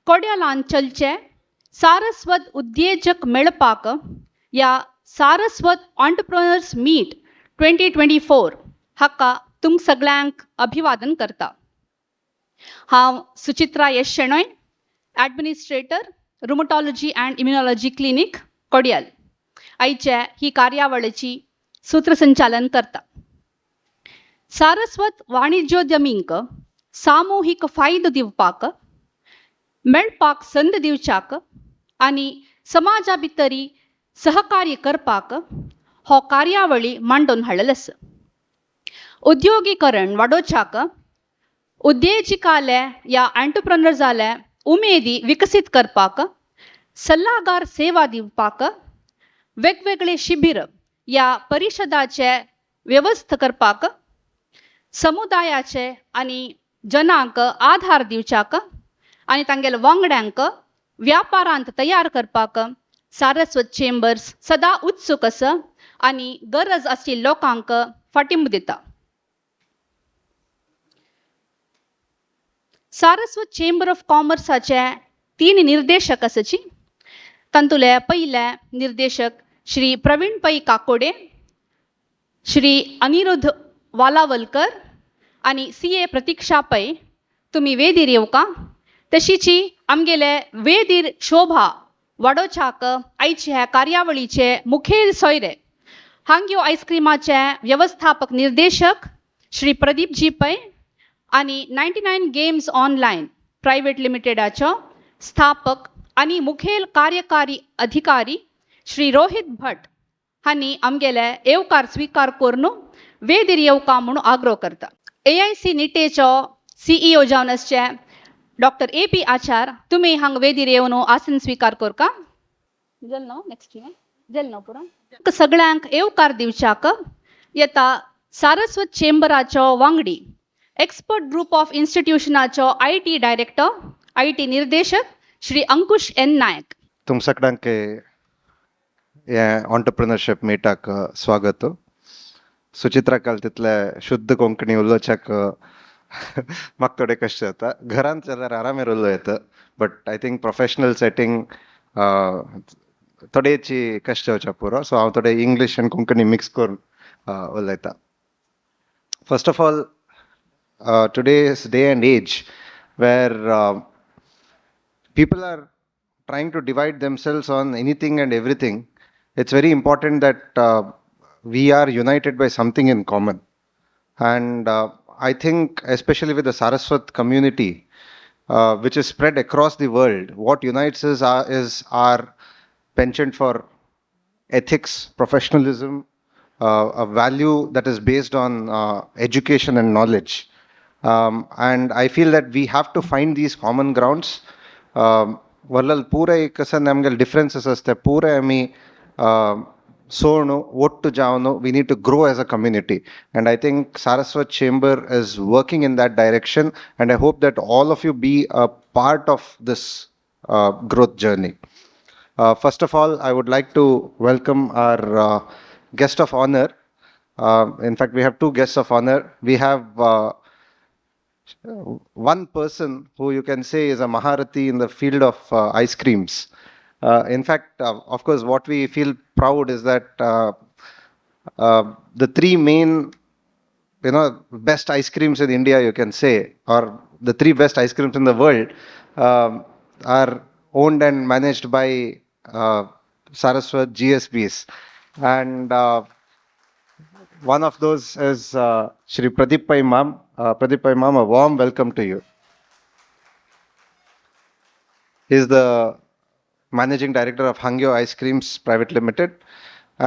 कोड्यालान चलचे सारस्वत उद्देजक मेळपाक या सारस्वत ऑन्टरप्रेनर्स मीट 2024 हाका तुम सगळ्यांक अभिवादन करता. हांव Suchitra S Shenoy, administrator, rheumatology and immunology clinic, Kodial, आयचे ही कार्यावळीची सूत्रसंचालन करता. सारस्वत वाणिज्योद्यमींक सामुहीक फायदो दिवपाक, मेळपाक संद दिवच्याक आनी समाजा भितरी सहकार्य करपाक हो कार्यावळी मांडून हाडलेलो आसा. उद्योगीकरण वाडोवच्याक, उद्देजिकाले या एंटरप्रेनर्साले उमेदी विकसीत करपाक, सल्लागार सेवा दिवपाक, वेगवेगळे शिबीर या परिशदाचे वेवस्था करपाक, समुदायाचे आनी जनांक आधार दिवच्याक आनी तांगेले वांगड्यांक व्यापारांत तयार करपाक सारस्वत चेंबर्स सदां उत्सूक आसा आनी गरज आशिल्ल्या लोकांक फाटिंब दिता. सारस्वत चेंबर ऑफ कॉमर्साचे 3 निर्देशक आसाची. तातूंतले पयले निर्देशक श्री प्रवीण पै काकोडे, श्री अनिरुद्ध वालावलकर आनी CA Pratiksha Pai. तुमी वेदीर येवका. तशीची आमगेले वेदीर शोभा वाडोवच्याक आयचे ह्या कार्यावळीचे मुखेल सोयरे हांग्यो आयस्क्रिमाचे व्यवस्थापक निर्देशक श्री प्रदीप जी पै आनी 99 गेम्स ऑनलायन प्रायव्हेट लिमिटेडाचो स्थापक आनी मुखेल कार्यकारी अधिकारी श्री रोहित भट हांणी आमगेले येवकार स्विकार करून वेदीर येवका म्हणून आग्रो करता. AIC निटेचो CEO जावन आसचे डॉक्टर AP आचार, तुमी हांगा वेदीर येवन आसन स्विकार करका. जल न्हू नेक्स्ट जल न्हू पुरो. सगळ्यांक येवकार दिवच्याक येता सारस्वत चेंबराचो वांगडी, एक्सपर्ट ग्रुप ऑफ इन्स्टिट्यूशनाचो IT director, IT निर्देशक श्री अंकुश एन नायक. तुम सगळ्यांक हे ऑन्टरप्रिनरशीप मीटाक स्वागत. सुचित्रा काल तितले शुद्ध कोंकणी उलोवच्याक म्हाका थोडे कश्ट जाता. घरांत जाल्यार आरामेर उलोवं येता, but I think professional setting थोडेची कश्ट जावच्या पुरो. सो हांव थोडे इंग्लीश आनी कोंकणी मिक्स करून उलयता. First of all, today's day and age where people are trying to divide themselves on anything and everything, it's very important that we are united by something in common. And I think, especially with the Saraswat community, which is spread across the world, what unites us is our penchant for ethics, professionalism, a value that is based on education and knowledge. And I feel that we have to find these common grounds. ವರ್ಲಲ್ ಪೂರ cousin ನಮಗೆ differences ಅಷ್ಟೇ ಪೂರ ಆಮಿ ಸೋಣು ಒಟ್ಟು ಜಾವನು we need to grow as a community, and I think Saraswat Chamber is working in that direction, and I hope that all of you be a part of this growth journey. First of all, I would like to welcome our guest of honor. In fact, we have two guests of honor. We have one person who you can say is a Maharathi in the field of ice creams. In fact, of course, what we feel proud is that the three main, best ice creams in India, you can say, or the three best ice creams in the world, are owned and managed by Saraswat GSBs. And one of those is Shri Pradeep Pai Ma'am. Pradeep Pai Ma'am, a warm welcome to you. He is the Managing Director of Hangyo Ice Creams Private Limited.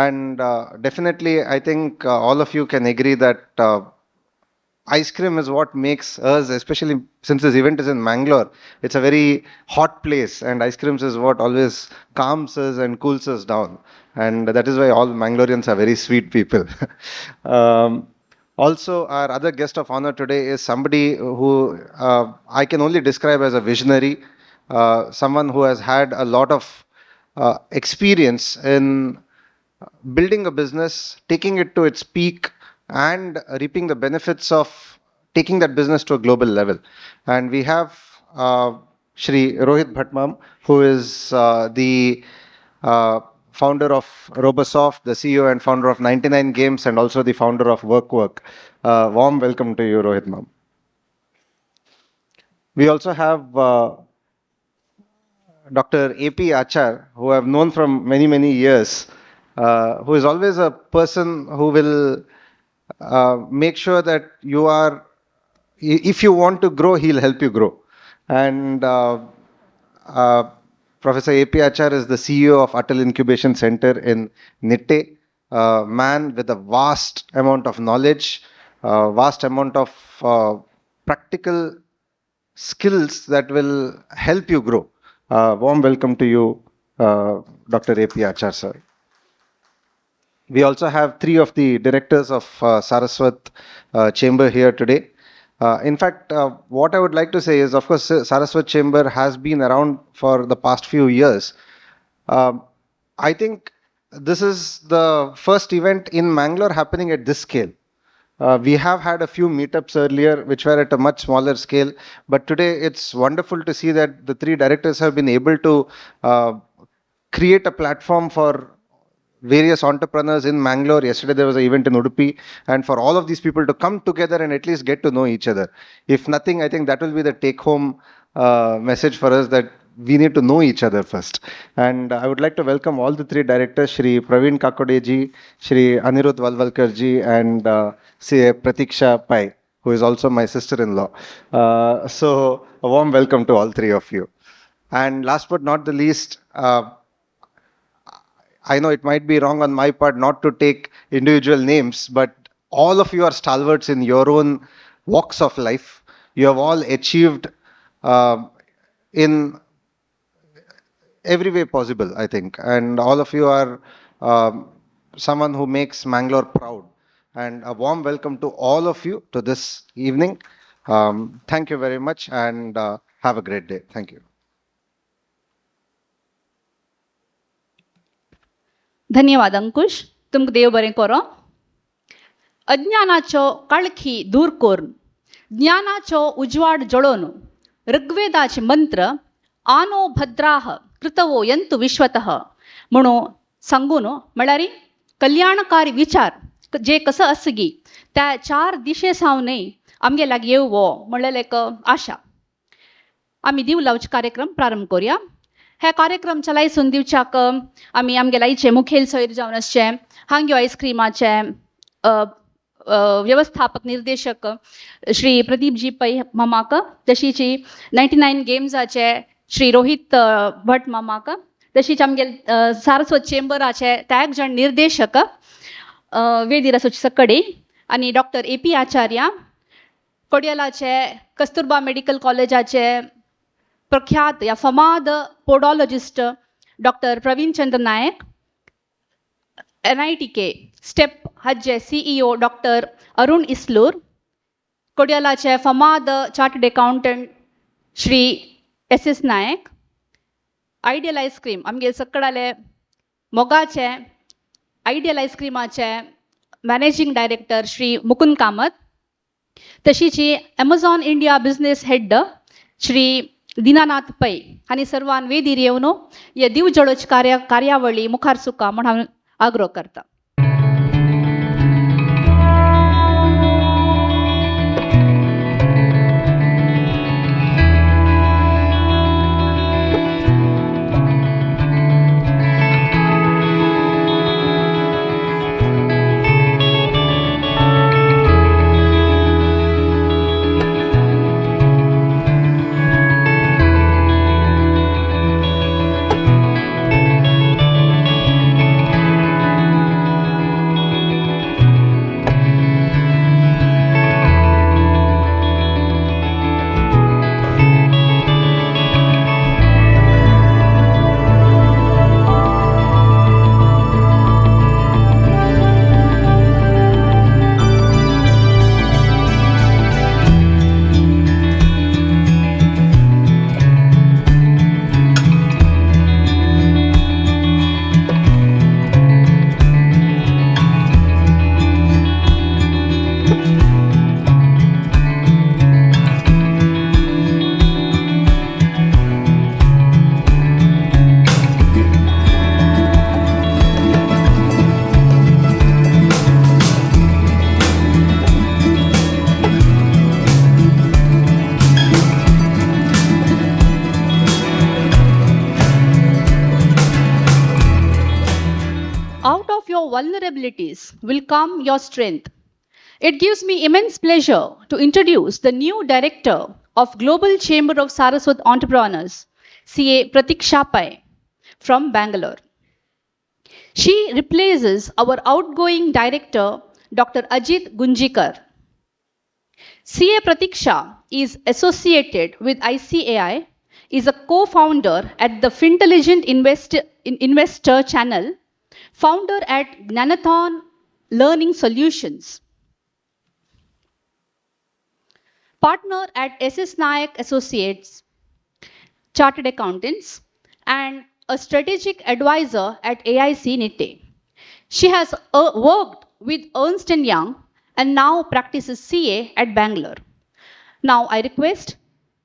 And definitely, I think all of you can agree that ice cream is what makes us, especially since this event is in Mangalore, it's a very hot place, and ice creams is what always calms us and cools us down. And that is why all Mangaloreans are very sweet people. Also, our other guest of honor today is somebody who I can only describe as a visionary, someone who has had a lot of experience in building a business, taking it to its peak, and reaping the benefits of taking that business to a global level. And we have Shri Rohit Bhat Ma'am, who is the founder of Robosoft, the CEO and founder of 99 Games, and also the founder of WorkWork. Warm welcome to you, Rohit Ma'am. We also have Dr. A.P. Achar, who I've known from many, many years, who is always a person who will make sure that you are, if you want to grow, he'll help you grow. And Professor A.P. Achar is the CEO of Atal Incubation Center in Nitte, a man with a vast amount of knowledge, vast amount of practical skills that will help you grow. Warm welcome to you, Dr. A.P. Achar, sir. We also have three of the directors of Saraswat Chamber here today. In fact, what I would like to say is, of course, Saraswat Chamber has been around for the past few years. I think this is the first event in Mangalore happening at this scale. We have had a few meetups earlier, which were at a much smaller scale. But today, it's wonderful to see that the three directors have been able to create a platform for various entrepreneurs in Mangalore. Yesterday, there was an event in Udupi, and for all of these people to come together and at least get to know each other. If nothing, I think that will be the take-home message for us, that we need to know each other first. And I would like to welcome all the three directors, Shri Praveen Kakoday ji, Shri Anirudh Walwalkar ji, and CA Pratiksha Pai, who is also my sister-in-law. So a warm welcome to all three of you. And last but not the least, I know it might be wrong on my part not to take individual names, but all of you are stalwarts in your own walks of life. You have all achieved in every way possible, I think. And all of you are someone who makes Mangalore proud. And a warm welcome to all of you to this evening. Thank you very much, and have a great day. Thank you. धन्यवाद अंकुश, तुमकां देव बरें करो. अज्ञानाचो काळखी दूर करून ज्ञानाचो उजवाड जळोवन ऋग्वेदाचे मंत्र आनो भद्राह कृतवो यंतु विश्वतः म्हणून सांगून म्हळ्यार कल्याणकारी विचार जे कसं आसगी त्या चार दिशे सावनय आमगे लागीं येवो म्हणलें एक आशा. आमी दिव लावचे कार्यक्रम प्रारंभ करूया. हे कार्यक्रम चलायसून दिवच्याक आमी आमगे लायचे मुखेल सोयर जावन आसचे हांग्यो आयस्क्रिमाचे व्यवस्थापक निर्देशक श्री प्रदीप जी पै मामाक, तशीच 99 गेम्साचे श्री रोहित भट मामाक, तशीच आमगे सारस्वत चेंबराचे त्याग जण निर्देशक वेदीर आसोचे सकडे आनी डॉक्टर AP आचार्य, कोडियलाचे कस्तुरबा मेडिकल कॉलेजाचे प्रख्यात या फमाद podologist doctor Praveen Chandra Nayak, NITK step हाजे CEO doctor Arun Islur, कोडियलाचे फमाद chartered accountant Shri SS Nayak, ideal ice cream आमगे सकडाले मोगाचे आयडियल आयस्क्रिमाचे मॅनेजींग डायरेक्टर श्री मुकुंद कामत, तशीच Amazon India business head Shri Dinanath Pai आनी सर्वान वेदीर येवन हे दिवजळोच कार्यावळी मुखार सुका म्हूण हांव आग्रो करता. Vulnerabilities will come your strength. It gives me immense pleasure to introduce the new director of Global Chamber of Saraswat Entrepreneurs, CA Pratiksha Pai from Bangalore. She replaces our outgoing director, Dr. Ajit Gunjikar. CA Pratiksha is associated with ICAI, is a co-founder at the Fintelligent Investor Channel, founder at Gnanathon Learning Solutions, partner at SS Nayak Associates, Chartered Accountants, and a strategic advisor at AIC Nitte. She has worked with Ernst & Young and now practices CA at Bangalore. Now I request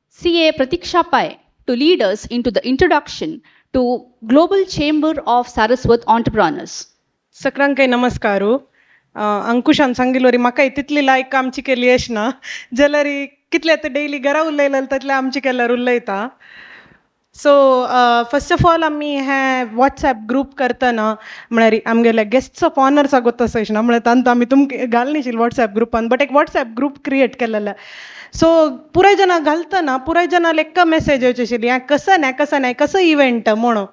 CA Pratiksha Pai to lead us into the introduction to Global Chamber of Saraswat Entrepreneurs. सगळ्यांकाय नमस्कारू. अंकुशान सांगिल्लोरी म्हाका तितली लायक आमची केली अश ना जाल्यार कितले आतां daily घरा उलयले तितले आमची केल्यार उलयता. सो फर्स्ट ऑफ ऑल आमी हे वॉट्सएप ग्रूप करतना म्हळ्यार आमगेले गेस्ट्स ऑफ ऑनर्स गोत आसा ना म्हळ्यार तांतू आमी तुमकां घालनीशील वॉट्सएप ग्रुपान, बट एक वॉट्सएप ग्रूप क्रिएट केलेले. सो पुराय जाणां घालतना पुराय जाणां लेक्का मेसेज येवचे आशिल्ली हें कसं न्हय कसं न्हय कसो इव्हेंट म्हणून.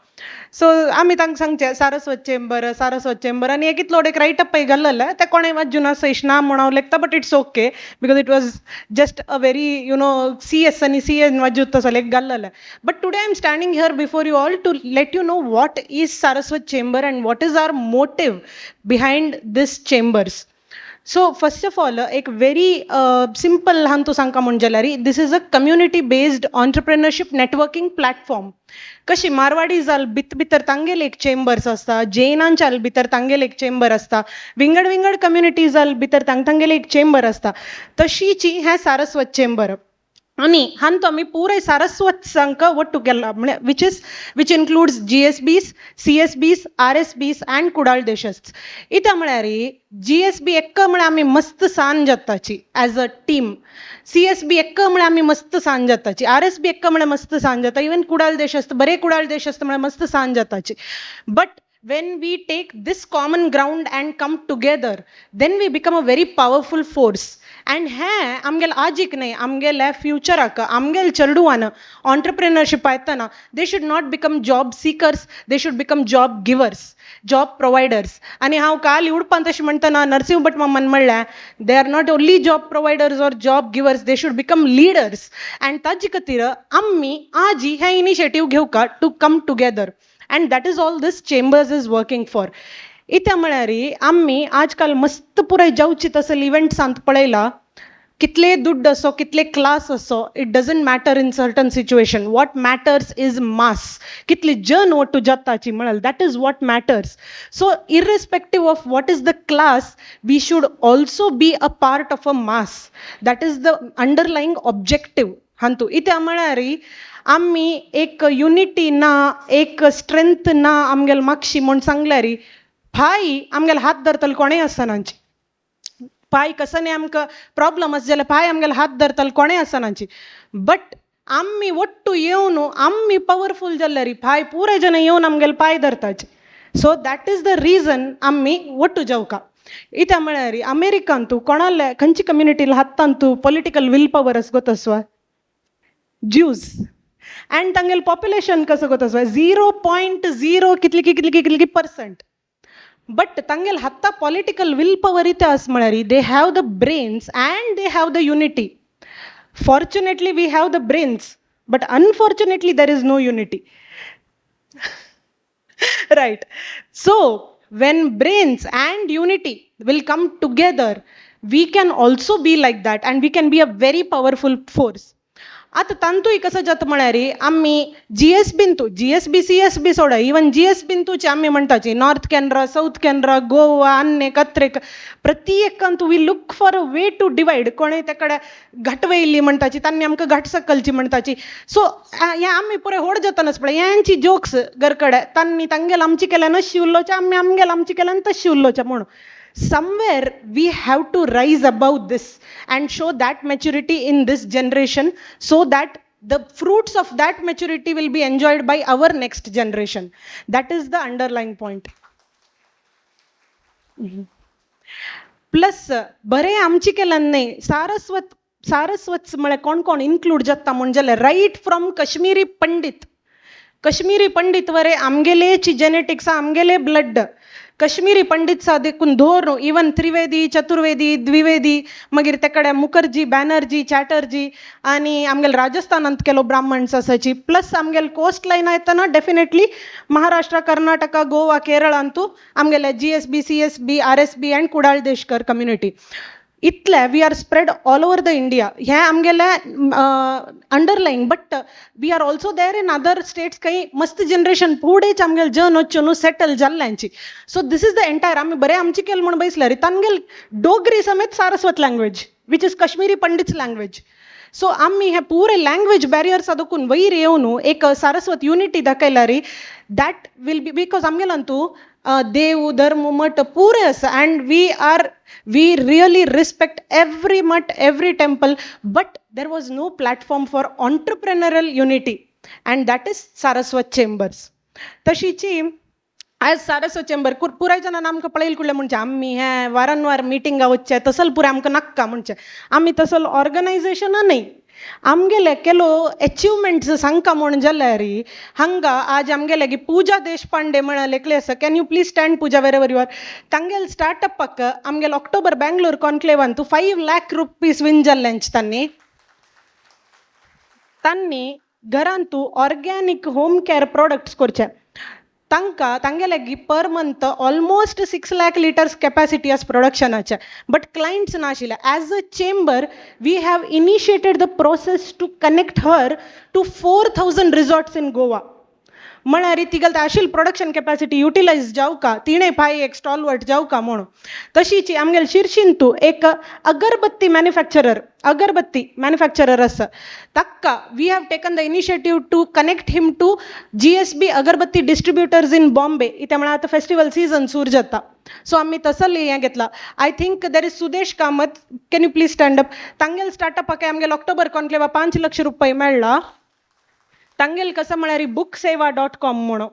सो आमी तांकां सांगचें सारस्वत चेंबर सारस्वत चेंबर आनी एक इतलो एक रायटअप घाल्लेलें तें कोणें वाचून आसा ना म्हूण हांव लेखता, but it's okay because it was just a very you know CS आनी सी एन वाजूत तसो एक घाल्लेलें. But today I am standing here before you all to let you know what is Saraswat chamber and what is our motive behind this chambers. So first of all एक very simple हांव तूं सांगता म्हूण जाल्यार this is a community based entrepreneurship networking platform. कशी मारवाडी जाल भितर भितर तांगेले एक चेंबर्स आसता, जैनांच्या भितर तांगेले एक चेंबर आसता, विंगड विंगड कम्युनिटीज भितर तांगेले एक चेंबर आसता, तशीची हें सारस्वत चेंबर. आनी हांतू आमी पुराय सारस्वत संघ ಒಟ್ಟು केला म्हळ्यार which includes GSBs, CSBs, RSBs and Kudal Deshasth. इत्या म्हळ्यार जीएसबी एक्क म्हळ्यार आमी मस्त सान जाताची as a team, CSB एक्क म्हळ्यार आमी मस्त सान जाताची, आरएसबी एक्क म्हळ्यार मस्त सान जाता, इवन कुडाळ देशस्थ बरे कुडाळ देशस्थ म्हळ्यार मस्त सान जाताची. But when we take this common ground and come together, then we become a very powerful force. And हें आमगेले आजीक न्हय, आमगेल्या फ्युचराक, आमगेले चेडवान ऑन्टरप्रिनरशीप येतना they should not become job seekers, they should become job givers, job providers. आनी हांव काल उडपान तशें म्हणटना नरसिंह भट मामान म्हणलें, they are not only job providers or job givers, they should become leaders. And ताजे खातीर आमी आजी हें initiative घेवका to come together, and that is all this chambers is working for. इत्या म्हळ्यार आमी आजकाल मस्त पुराय जावची तसले इव्हेंट्सांत पळयला, कितले दुड्ड असो, कितले क्लास असो, it doesn't matter in certain situation. What matters is mass. कितली जन ಒಟ್ಟು जाताची म्हळ्यार that is what matters. So irrespective of what is the class, we should also be a part of a mass. That is the underlying objective हांतू. इत्या म्हळ्यार आमी एक unity ना, एक strength ना आमगेले मागशी म्हूण सांगल्यार पाय आमगेले हात धरतले कोणेय आसनाची. पाय कसो आमकां प्रॉब्लम आसा जाल्यार पाय आमगेले हात धरतले कोणेय आसनाची. बट आमी ಒಟ್ಟು येवन आमी पवरफूल जाल्यार पाय पुराय जण येवन आमगेले पाय धरताचे. So that is the reason आमी ಒಟ್ಟು जावका. इत्या म्हळ्यार अमेरिकांतू कोणाले खंयची कम्युनिटीला हातांतू पॉलिटिकल will power आसा गोत आसवा? ज्यूज. अँड तांगेले पॉप्युलेशन कसं गोत आसवा? 0.0 कितली कितली कितली पर्संट. बट तांगेले हाता पॉलिटिकल will power इतें आसा म्हळ्यार they have the brains and they have the unity. Fortunately we have the brains, but unfortunately there is no unity, right? So when brains and unity will come together, we can also be like that and we can be a very powerful force. आतां तांतूय कसो जाता म्हळ्यार आमी G S बीन तूं GSB CSB सोडा, even GS बीन तूंचे आमी म्हणटाची north Canara, south Canara, Goa, आन्ने कत्रेक प्रति एकांतू we look for a way to divide. कोणें ते कडेन घाट वयली म्हणटाची, तांणी आमकां घाट सकलची म्हणटाची. सो हें आमी पुराय व्हड जातनाच पळय हेंची जोक्स घर कडेन तांणी तांगेल आमची केल्यान अशी उलोवचें, आमी आमगेल आमची केल्यान तशी उलोवचें म्हणून. Somewhere we have to rise above this and show that maturity in this generation, so that the fruits of that maturity will be enjoyed by our next generation. That is the underlying point. Plus बरें आमची केल्यान न्हय, सारस्वत सारस्वत म्हळ्यार कोण कोण include जाता म्हूण जाल्यार रायट फ्रॉम कश्मीरी पंडीत, कश्मीरी पंडीत वरे आमगेलेची जेनेटिक्स, आमगेले ब्लड कश्मीरी पंडीत सा देखून धोर इवन त्रिवेदी, चतुर्वेदी, द्विवेदी, मागीर ते कडेन मुखर्जी, बॅनर्जी, चॅटर्जी आनी आमगेले राजस्थानांत केलो ब्राह्मण्स आसाची. प्लस आमगेले कोस्ट लायन येतना डेफिनेटली महाराष्ट्र, कर्नाटका, गोवा, केरळांतू आमगेले GSB, CSB, RSB and Kudal Deshkar community. इतले we are spread all over the India. हें आमगेलें underlying, but we are also there in other states. खंय मस्त जनरेशन फुडेंच आमगेले जन वचून settle जाल्ल्यांची. So this is the entire. आमी बरें आमची केल म्हूण बैसल्यार तांगेल डोगरी समेत Saraswat language, which is Kashmiri Pandits language. So आमी हे पुरे लँग्वेज बॅरियर्स दोकून वयर येवन एक सारस्वत युनिटी दाखयल्यार that will be, because आमगेल्यान तूं देव, धर्म, मठ पुरे आसा and we really respect every Math, every temple, but there was no platform for entrepreneurial unity, and that is Saraswat Chambers. तशीची आयज सारस्वत चेंबर पुराय जाणान आमकां पळयल कुडलें म्हणजे आमी हें वारंवार मिटिंगा वचचें तसल पुराय आमकां नाक्का म्हणचें. आमी तसल ऑर्गनायजेशनां न्हय. आमगेले केलो एचिवमेंट्स सांगका म्हूण जाल्यार हांगा आज आमगेले की पुजा देशपांडे म्हळ्यार एकली आसा. Can you please stand, Pooja, wherever you are? तांगेले स्टार्टअपाक आमगेले ऑक्टोबर बँगलोर कॉन्क्लेवांतू 5 लॅक रुपीज विन जाल्ल्यांचे. तांणी तांणी घरांतू ऑर्गॅनीक होम कॅर प्रोडक्ट्स करचे. तांकां तांगेले per month almost 6 lakh litres capacity आसा प्रोडक्शनाचे, बट क्लायंट्स नाशिल्ले. As a chamber, we have initiated the process to connect her to 4,000 resorts in Goa. म्हळ्यार तिगेले आशिल्ली प्रोडक्शन कॅपॅसिटी युटिलायज जावका, तिणें पाय एक स्टॉलवर्ट जावका म्हणून. तशीच आमगेले शिरशीन तूं एक अगरबत्ती मॅन्युफॅक्चरर, अगरबत्ती मॅन्युफॅक्चरर आसा, ताका we have taken the initiative to connect him to GSB agarbatti distributors in Bombay. इत्या म्हळ्यार आतां फेस्टिवल सिजन सुरू जाता, सो आमी तसले हें घेतला. I think there is Sudesh Kamat, can you please stand up. तांगेल स्टार्टअपाक आमगेल ऑक्टोबर कॉन्क्लेवा 5 लक्ष रुपये मेळ्ळा. तांगेल कसं म्हळ्यार bookseva.com म्हणून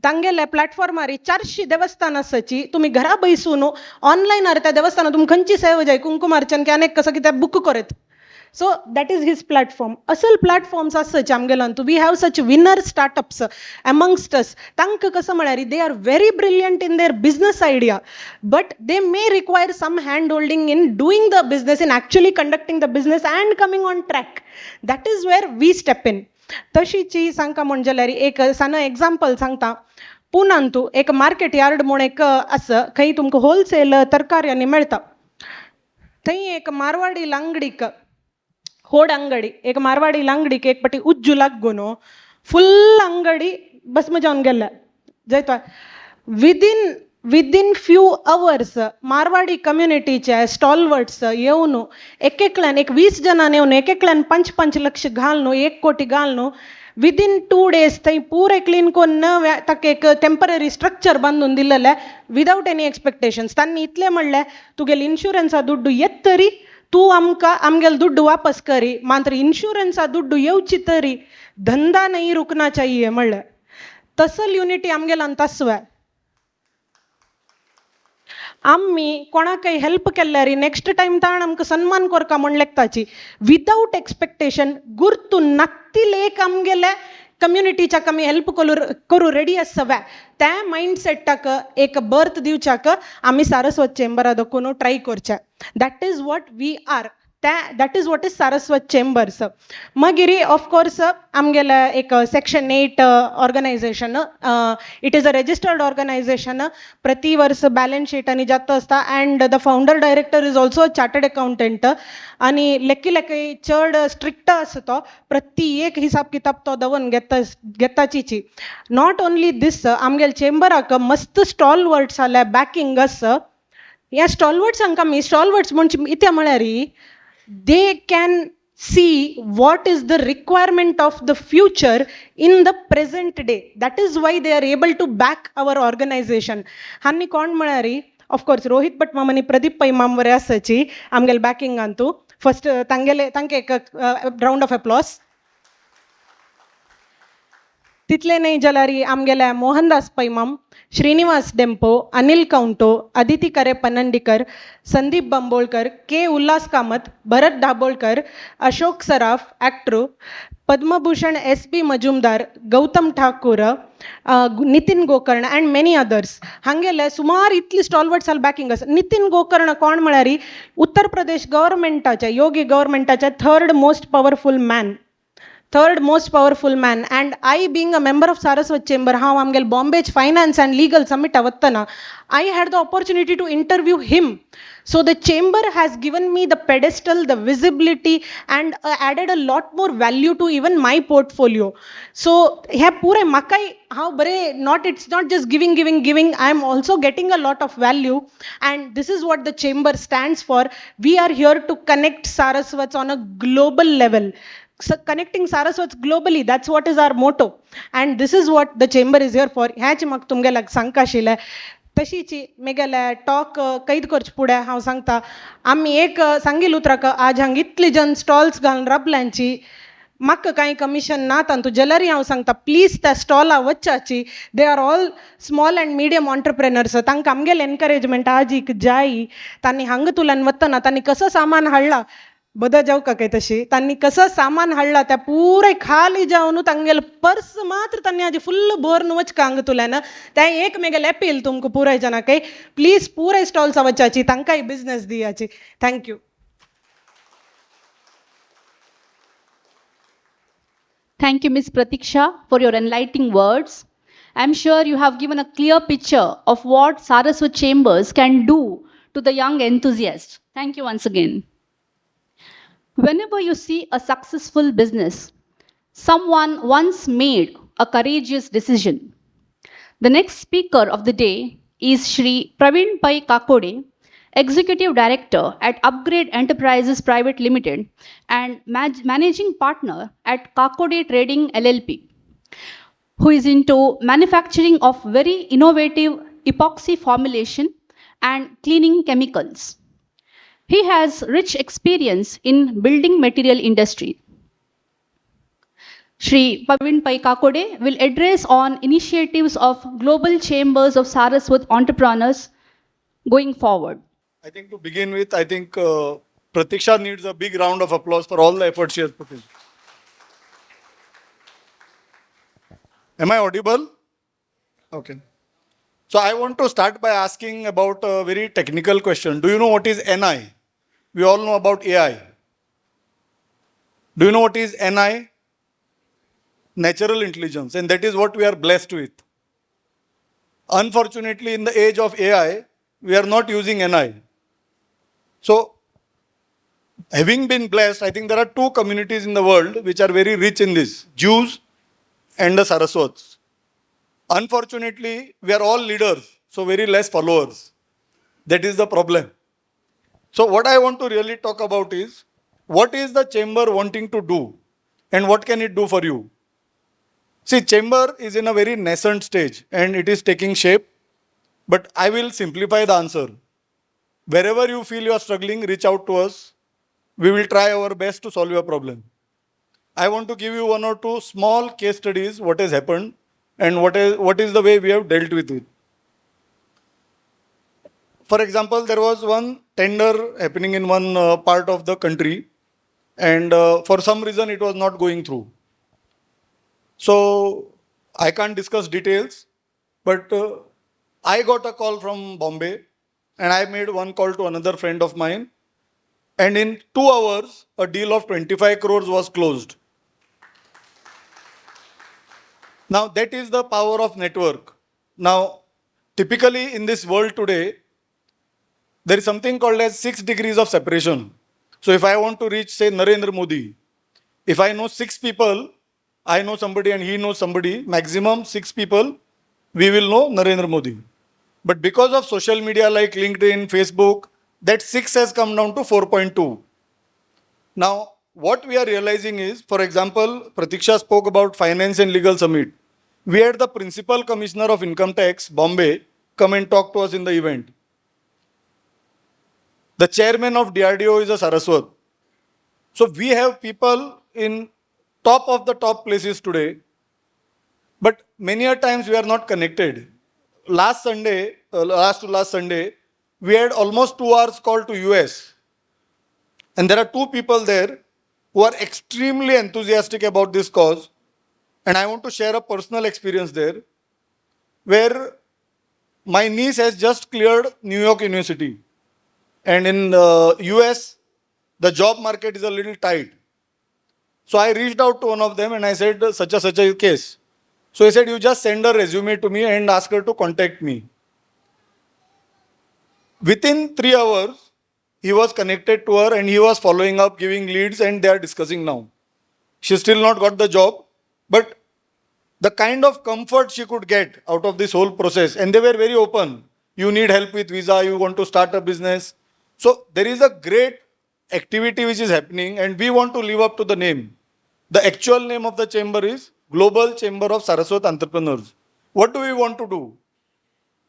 तांगेले प्लॅटफॉर्मार 400 देवस्थान आसाची, तुमी घरा बैसून ऑनलायनार त्या देवस्थानार तुमी खंयची सेवा जाय, कुंकुमार्चन की आनी कसं कितें बूक करत. So that is his platform. असल platforms आसाचे आमगेल्यान. We have such winner startups amongst us. तांकां कसं म्हळ्यार they are very brilliant in their business idea, but they may require some hand holding in doing the business, in actually conducting the business and coming on track. That is where we step in. तशीची सांगका म्हण जाल्यार एक सान example सांगता. Punan तूं एक market yard म्हूण एक आसा, खंय तुमकां होलसेल तरकाऱ्यांनी मेळटा. थंय एक मारवाडी लांगडीक होड अंगडी, एक मारवाडी लांगडीक एक पटी उज्जू लागून फुल अंगडी भस्म जावन गेल्ले जायतो. विदीन फ्यू अवर्स मारवाडी कम्युनिटीचे स्टॉलवर्ड्स येवन एक एकल्यान एक 20 जाणां येवन एक एकल्यान 5-5 लक्ष घालून 1 कोटी घालून विदीन 2 डेज थंय पुरें क्लीन करून नव्या ताका एक टेंपररी स्ट्रक्चर बांदून दिलेलें विदावट एनी एक्सपेक्टेशन्स. तांणी इतलें म्हणलें, तुगेले इन्शुरन्सा दुड्डू येत तरी तूं आमकां आमगेले दुड्डू वापस करी, मात्र इन्शुरन्सा दुड्डू येवची तरी धंदा नाही रुकना चाहिए म्हणलें. तसल युनिटी आमगेल्यान तसवे. आमी कोणाकय हेल्प केल्यार नेक्स्ट टायम ताण आमकां सन्मान करका म्हण लेखताची विदावट एक्सपेक्टेशन. गुर्तू नत्तील एक आमगेले कम्युनिटीच्या आमी हेल्प करूं रेडी आसा. त्या मायंडसेटाक एक बर्थ दिवच्याक आमी सारस्वत चेंबरा दाखोवन ट्राय करचें. That is what we are, त्या that is what is Saraswat chambers. मागीर ऑफकोर्स आमगेले एक section 8 organisation, it is a registered organisation. प्रति वर्स बॅलन्स शीट आनी जाता आसता and the founder director is also chartered accountant आनी लेखी लेखी चड स्ट्रिक्ट आसा तो, प्रति एक हिसाब किताब तो दवरून घेता घेताचीची. Not only these, आमगेले चेंबराक मस्त स्टॉल वर्ड्स जाल्या बॅकिंग आसा. ह्या स्टॉलवर्ड्सांक आमी स्टॉलवर्ड्स म्हणजे कितें म्हळ्यार they can see what is the requirement of the future in the present day. That is why they are able to back our organization. हांनी कोण म्हळ्यार ऑफकोर्स रोहित भट माम आनी प्रदीप पै माम बरे आसाची आमगेले बॅकिंगान. फर्स्ट तांगेले तांकां एक रावंड ऑफ एप्लॉस. तितले न्हय जाल्यार आमगेले मोहनदास पै माम, Srinivasa Dempo, Anil Counto, Aditi Kare Panandikar, Sandeep Bambolkar, K Ulhas Kamat, Bharat Dabholkar, Ashok Saraf actor, Padma Bhushan S B Majumdar, Gautam Thakur, Nitin Gokarna and many others. हांगेले सुमार इतली स्टॉलवर्ड्स बॅकिंग आसा. नितीन गोकर्ण कोण म्हळ्यार उत्तर प्रदेश गव्हर्मेंटाचे, योगी गव्हर्मेंटाचे third most powerful man, third most powerful man. And I being a member of Saraswat chamber, हांव आमगेले बॉम्बेज finance and legal समिटा वतना I had the opportunity to interview him. So the chamber has given me the pedestal, the visibility and added a lot more value to even my portfolio. So हे पुरें म्हाकाय हांव बरें, not it's not just giving giving giving, I am also getting a lot of value and this is what the chamber stands for. We are here to connect Saraswats on a global level. So connecting Saraswats globally, that's what is our motto. And this is what the chamber is here for. ह्याच म्हाका तुमगेल्याक सांगका आशिल्लें. तशीच मेगेले talk कैद करचे फुडें हांव सांगता, आमी एक सांगील उतराक आज हांगा इतली जन स्टॉल्स घालून राबल्यांची, म्हाका कांय कमिशन ना तांतू, जाल्यारय हांव सांगता प्लीज त्या स्टॉला वच्चाची. They are all small and medium entrepreneurs. तांकां आमगेलें एनकरेजमेंट आज एक जाय. तांणी हांगा तुल्यान वतना तांणी कसो सामान हाडला बद जावका काय तशी तांणी कसं सामान हाडला त्या पुराय खाली जावन तांगेले पर्स मात्र तांणी आजी फुल्ल भरून वचका हांगा तुल्यान. तें एक मेगेलें अपील तुमकां पुराय जाणां प्लीज पुराय स्टॉल्सा वचाची, तांकांय business दियाची. Thank you. Thank you, Ms. Pratiksha, for your enlightening words. I'm sure you have given a clear picture of what Saraswat Chambers can do to the young enthusiasts. Thank you once again. Whenever you see a successful business, someone once made a courageous decision. The next speaker of the day is Shri Praveen Pai Kakoday, Executive Director at Upgrade Enterprises Private Limited and Managing Partner at Kakoday Trading LLP, who is into manufacturing of very innovative epoxy formulation and cleaning chemicals. He has rich experience in building material industry. Shri Praveen Pai Kakoday will address on initiatives of Global Chambers of Saraswat Entrepreneurs going forward. I think to begin with, I think Pratiksha needs a big round of applause for all the efforts she has put in. Am I audible? Okay. So I want to start by asking about a very technical question. Do you know what is NI? We all know about AI. Do you know what is NI? Natural intelligence, and that is what we are blessed with. Unfortunately, in the age of AI, we are not using NI. So, having been blessed, I think there are two communities in the world which are very rich in this, Jews and the Saraswats. Unfortunately, we are all leaders, so very less followers. That is the problem. So what I want to really talk about is, what is the chamber wanting to do and what can it do for you? See, chamber is in a very nascent stage and it is taking shape, but I will simplify the answer. Wherever you feel you are struggling, reach out to us. We will try our best to solve your problem. I want to give you one or two small case studies, what has happened and what is the way we have dealt with it. For example, there was one tender happening in one part of the country, and for some reason it was not going through. So I can't discuss details, but I got a call from Bombay and I made one call to another friend of mine. And in 2 hours, a deal of 25 crores was closed. Now, that is the power of network. Now, typically in this world today, there is something called as 6 degrees of separation. So if I want to reach, say, Narendra Modi, if I know 6 people, I know somebody and he knows somebody, maximum 6 people, we will know Narendra Modi. But because of social media like LinkedIn, Facebook, that 6 has come down to 4.2. Now, what we are realizing is, for example, Pratiksha spoke about Finance and Legal Summit. We had the Principal Commissioner of Income Tax, Bombay, come and talk to us in the event. The chairman of DRDO is a Saraswat. So we have people in top of the top places today, but many a times we are not connected. Last Sunday, last to last Sunday, we had almost 2 hours call to US. And there are 2 people there who are extremely enthusiastic about this cause. And I want to share a personal experience there, where my niece has just cleared New York University. And in the US, the job market is a little tight. So I reached out to one of them and I said, such a case. So he said, you just send a resume to me and ask her to contact me. Within 3 hours, he was connected to her and he was following up, giving leads, and they are discussing now. She still not got the job, but the kind of comfort she could get out of this whole process, and they were very open. You need help with visa, you want to start a business. So there is a great activity which is happening, and we want to live up to the name. The actual name of the chamber is Global Chamber of Saraswat Entrepreneurs. What do we want to do?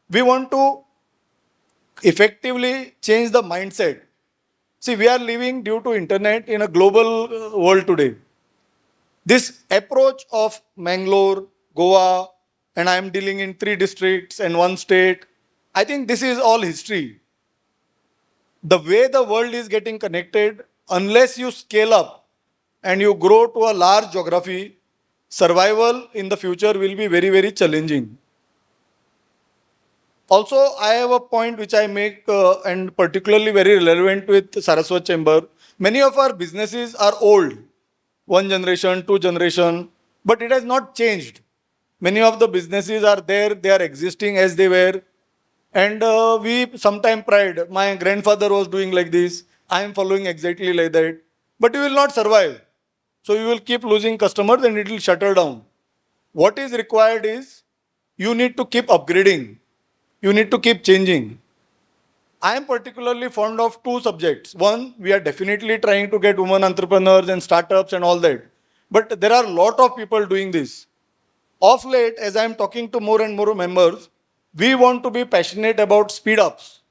We want to effectively change the mindset. See, we are living due to internet in a global world today. This approach of Mangalore, Goa, and I am dealing in 3 districts and 1 state, I think this is all history. The way the world is getting connected, unless you scale up and you grow to a large geography, survival in the future will be very, very challenging. Also, I have a point which I make and particularly very relevant with Saraswat Chamber. Many of our businesses are old, 1 generation, 2 generation, but it has not changed. Many of the businesses are there, they are existing as they were. And we sometimes pride, my grandfather was doing like this, I am following exactly like that. But you will not survive. So you will keep losing customers and it will shutter down. What is required is you need to keep upgrading. You need to keep changing. I am particularly fond of two subjects. One, we are definitely trying to get women entrepreneurs and startups and all that. But there are a lot of people doing this. Of late, as I am talking to more and more members, we want to be passionate about speed ups.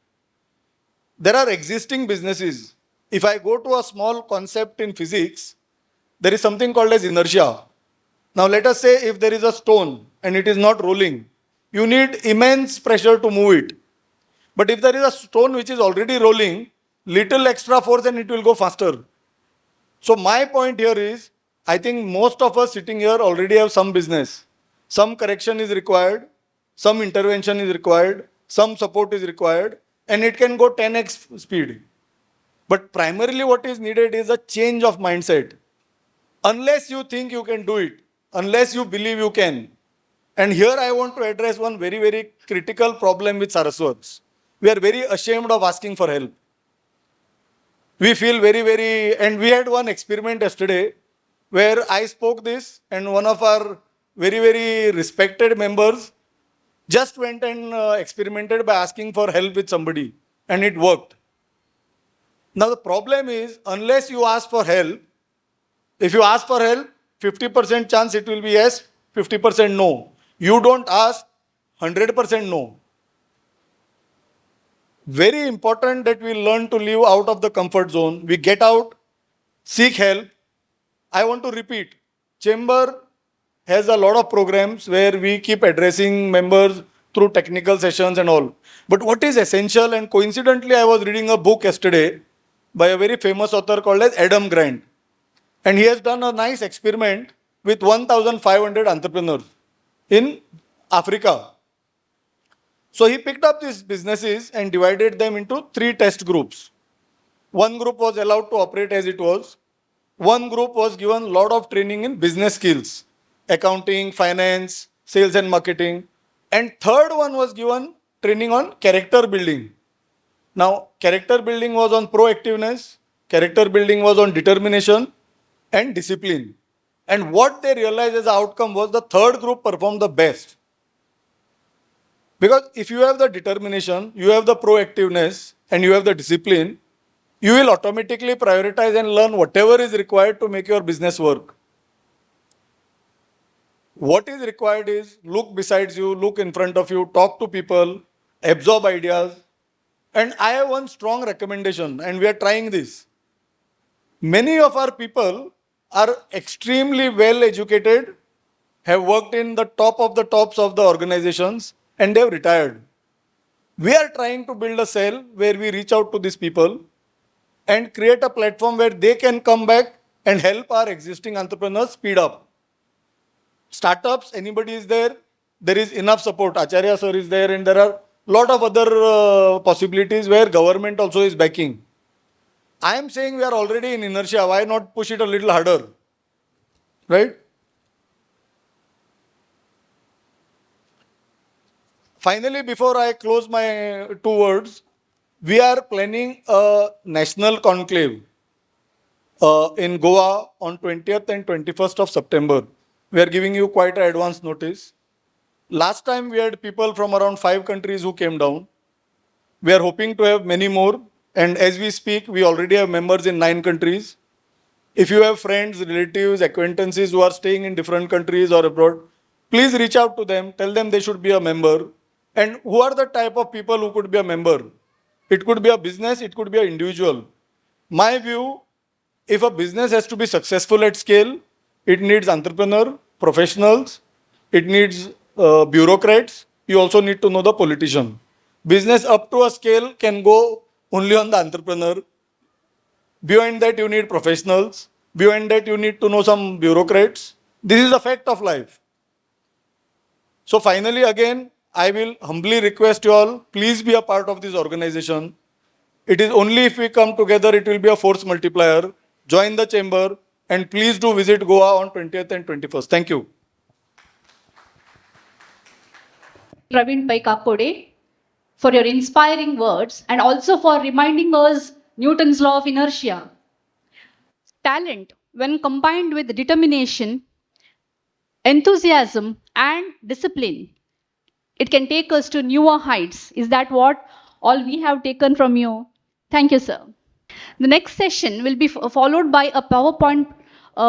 There are existing businesses. If I go to a small concept in physics, there is something called as inertia. Now, let us say if there is a stone and it is not rolling, you need immense pressure to move it. But if there is a stone which is already rolling, little extra force and it will go faster. So my point here is, I think most of us sitting here already have some business. Some correction is required, some intervention is required, some support is required, and it can go 10x speed. But primarily what is needed is a change of mindset. Unless you think you can do it, unless you believe you can. And here I want to address one very, very critical problem with Saraswats. We are very ashamed of asking for help. We feel very, very, and we had one experiment yesterday where I spoke this and one of our very, very respected members just went and experimented by asking for help with somebody, and it worked. Now the problem is, unless you ask for help, if you ask for help, 50% chance it will be yes, 50% no. You don't ask, 100% no. Very important that we learn to live out of the comfort zone. We get out, seek help. I want to repeat, Chamber has a lot of programs where we keep addressing members through technical sessions and all. But what is essential, and coincidentally, I was reading a book yesterday by a very famous author called as Adam Grant. And he has done a nice experiment with 1,500 entrepreneurs in Africa. So he picked up these businesses and divided them into 3 test groups. One group was allowed to operate as it was. One group was given a lot of training in business skills, accounting, finance, sales and marketing. And third one was given training on character building. Now, character building was on proactiveness, character building was on determination and discipline. And what they realized as an outcome was the third group performed the best. Because if you have the determination, you have the proactiveness, and you have the discipline, you will automatically prioritize and learn whatever is required to make your business work. What is required is look besides you, look in front of you, talk to people, absorb ideas. And I have one strong recommendation, and we are trying this. Many of our people are extremely well educated, have worked in the top of the tops of the organizations, and they have retired. We are trying to build a cell where we reach out to these people and create a platform where they can come back and help our existing entrepreneurs speed up. Startups, anybody is there, there is enough support. Acharya sir is there, and there are a lot of other possibilities where government also is backing. I am saying we are already in inertia. Why not push it a little harder? Right? Finally, before I close my 2 words, we are planning a national conclave in Goa on 20th and 21st of September. We are giving you quite an advance notice. Last time we had people from around 5 countries who came down. We are hoping to have many more. And as we speak, we already have members in 9 countries. If you have friends, relatives, acquaintances who are staying in different countries or abroad, please reach out to them, tell them they should be a member. And who are the type of people who could be a member? It could be a business, it could be an individual. My view, if a business has to be successful at scale, it needs entrepreneur, professionals, it needs bureaucrats, you also need to know the politician. Business up to a scale can go only on the entrepreneur. Beyond that, you need professionals. Beyond that, you need to know some bureaucrats. This is a fact of life. So finally, again, I will humbly request you all, please be a part of this organization. It is only if we come together, it will be a force multiplier. Join the chamber and please do visit Goa on 20th and 21st. Thank you. Praveen Pai Kakoday, for your inspiring words and also for reminding us Newton's law of inertia. Talent, when combined with determination, enthusiasm, and discipline, it can take us to newer heights. Is that what all we have taken from you? Thank you, sir. The next session will be followed by a PowerPoint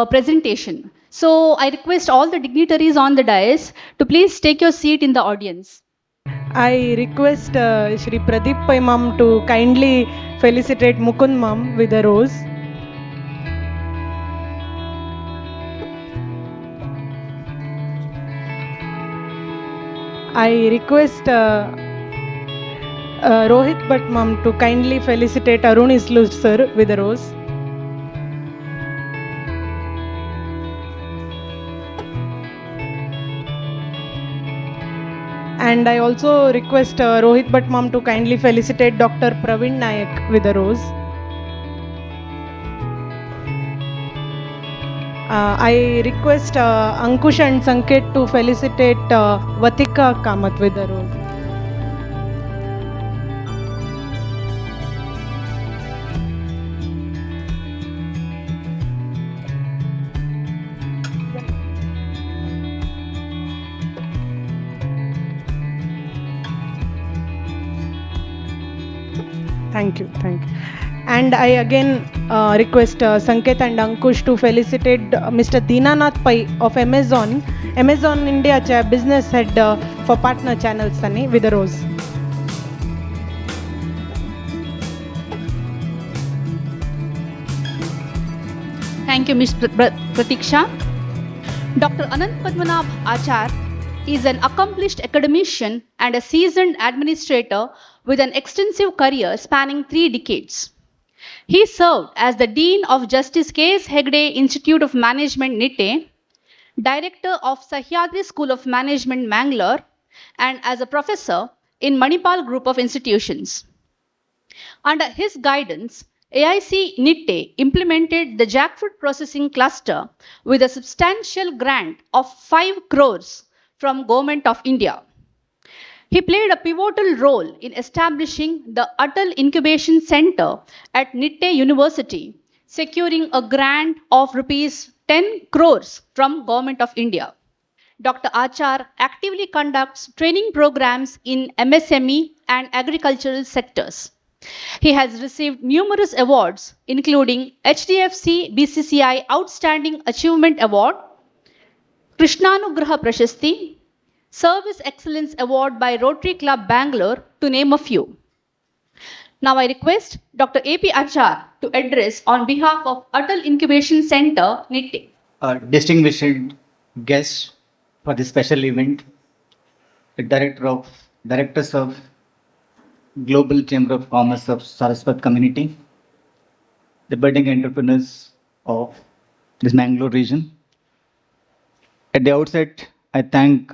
presentation. So I request all the dignitaries on the dais to please take your seat in the audience. I request Shri Pradeep Pai ma'am to kindly felicitate Mukund ma'am with a rose. I request Rohit Bhatt ma'am to kindly felicitate Arun Islu sir with a rose. And I also request Rohit Bhatt ma'am to kindly felicitate Dr. Praveen Nayak with a rose. I request Ankush and Sanket to felicitate Vatika Kamath with a rose. Thank you, thank you. And I again request Sanket and Ankush to felicitate Mr. Dinanath Pai of Amazon, Amazon India business head for partner channels, Sunny, with a rose. Thank you, Ms. Pratiksha. Dr. Anant Padmanabh Achar is an accomplished academician and a seasoned administrator with an extensive career spanning 3 decades. He served as the Dean of Justice K.S. Hegde Institute of Management, Nitte, Director of Sahyadri School of Management, Mangalore, and as a professor in Manipal Group of Institutions. Under his guidance, AIC Nitte implemented the jackfruit processing cluster with a substantial grant of 5 crores from Government of India. He played a pivotal role in establishing the Atal Incubation Center at Nitte University, securing a grant of rupees 10 crores from Government of India. Dr. Achar actively conducts training programs in MSME and agricultural sectors. He has received numerous awards, including HDFC BCCI Outstanding Achievement Award, Krishnanugraha Prashasti, Service Excellence Award by Rotary Club Bangalore, to name a few. Now I request Dr. A.P. Achar to address on behalf of Atal Incubation Center, Nitte. Distinguished guests for this special event, the directors of Global Chamber of Commerce of Saraswat community, the budding entrepreneurs of this Mangalore region. At the outset, I thank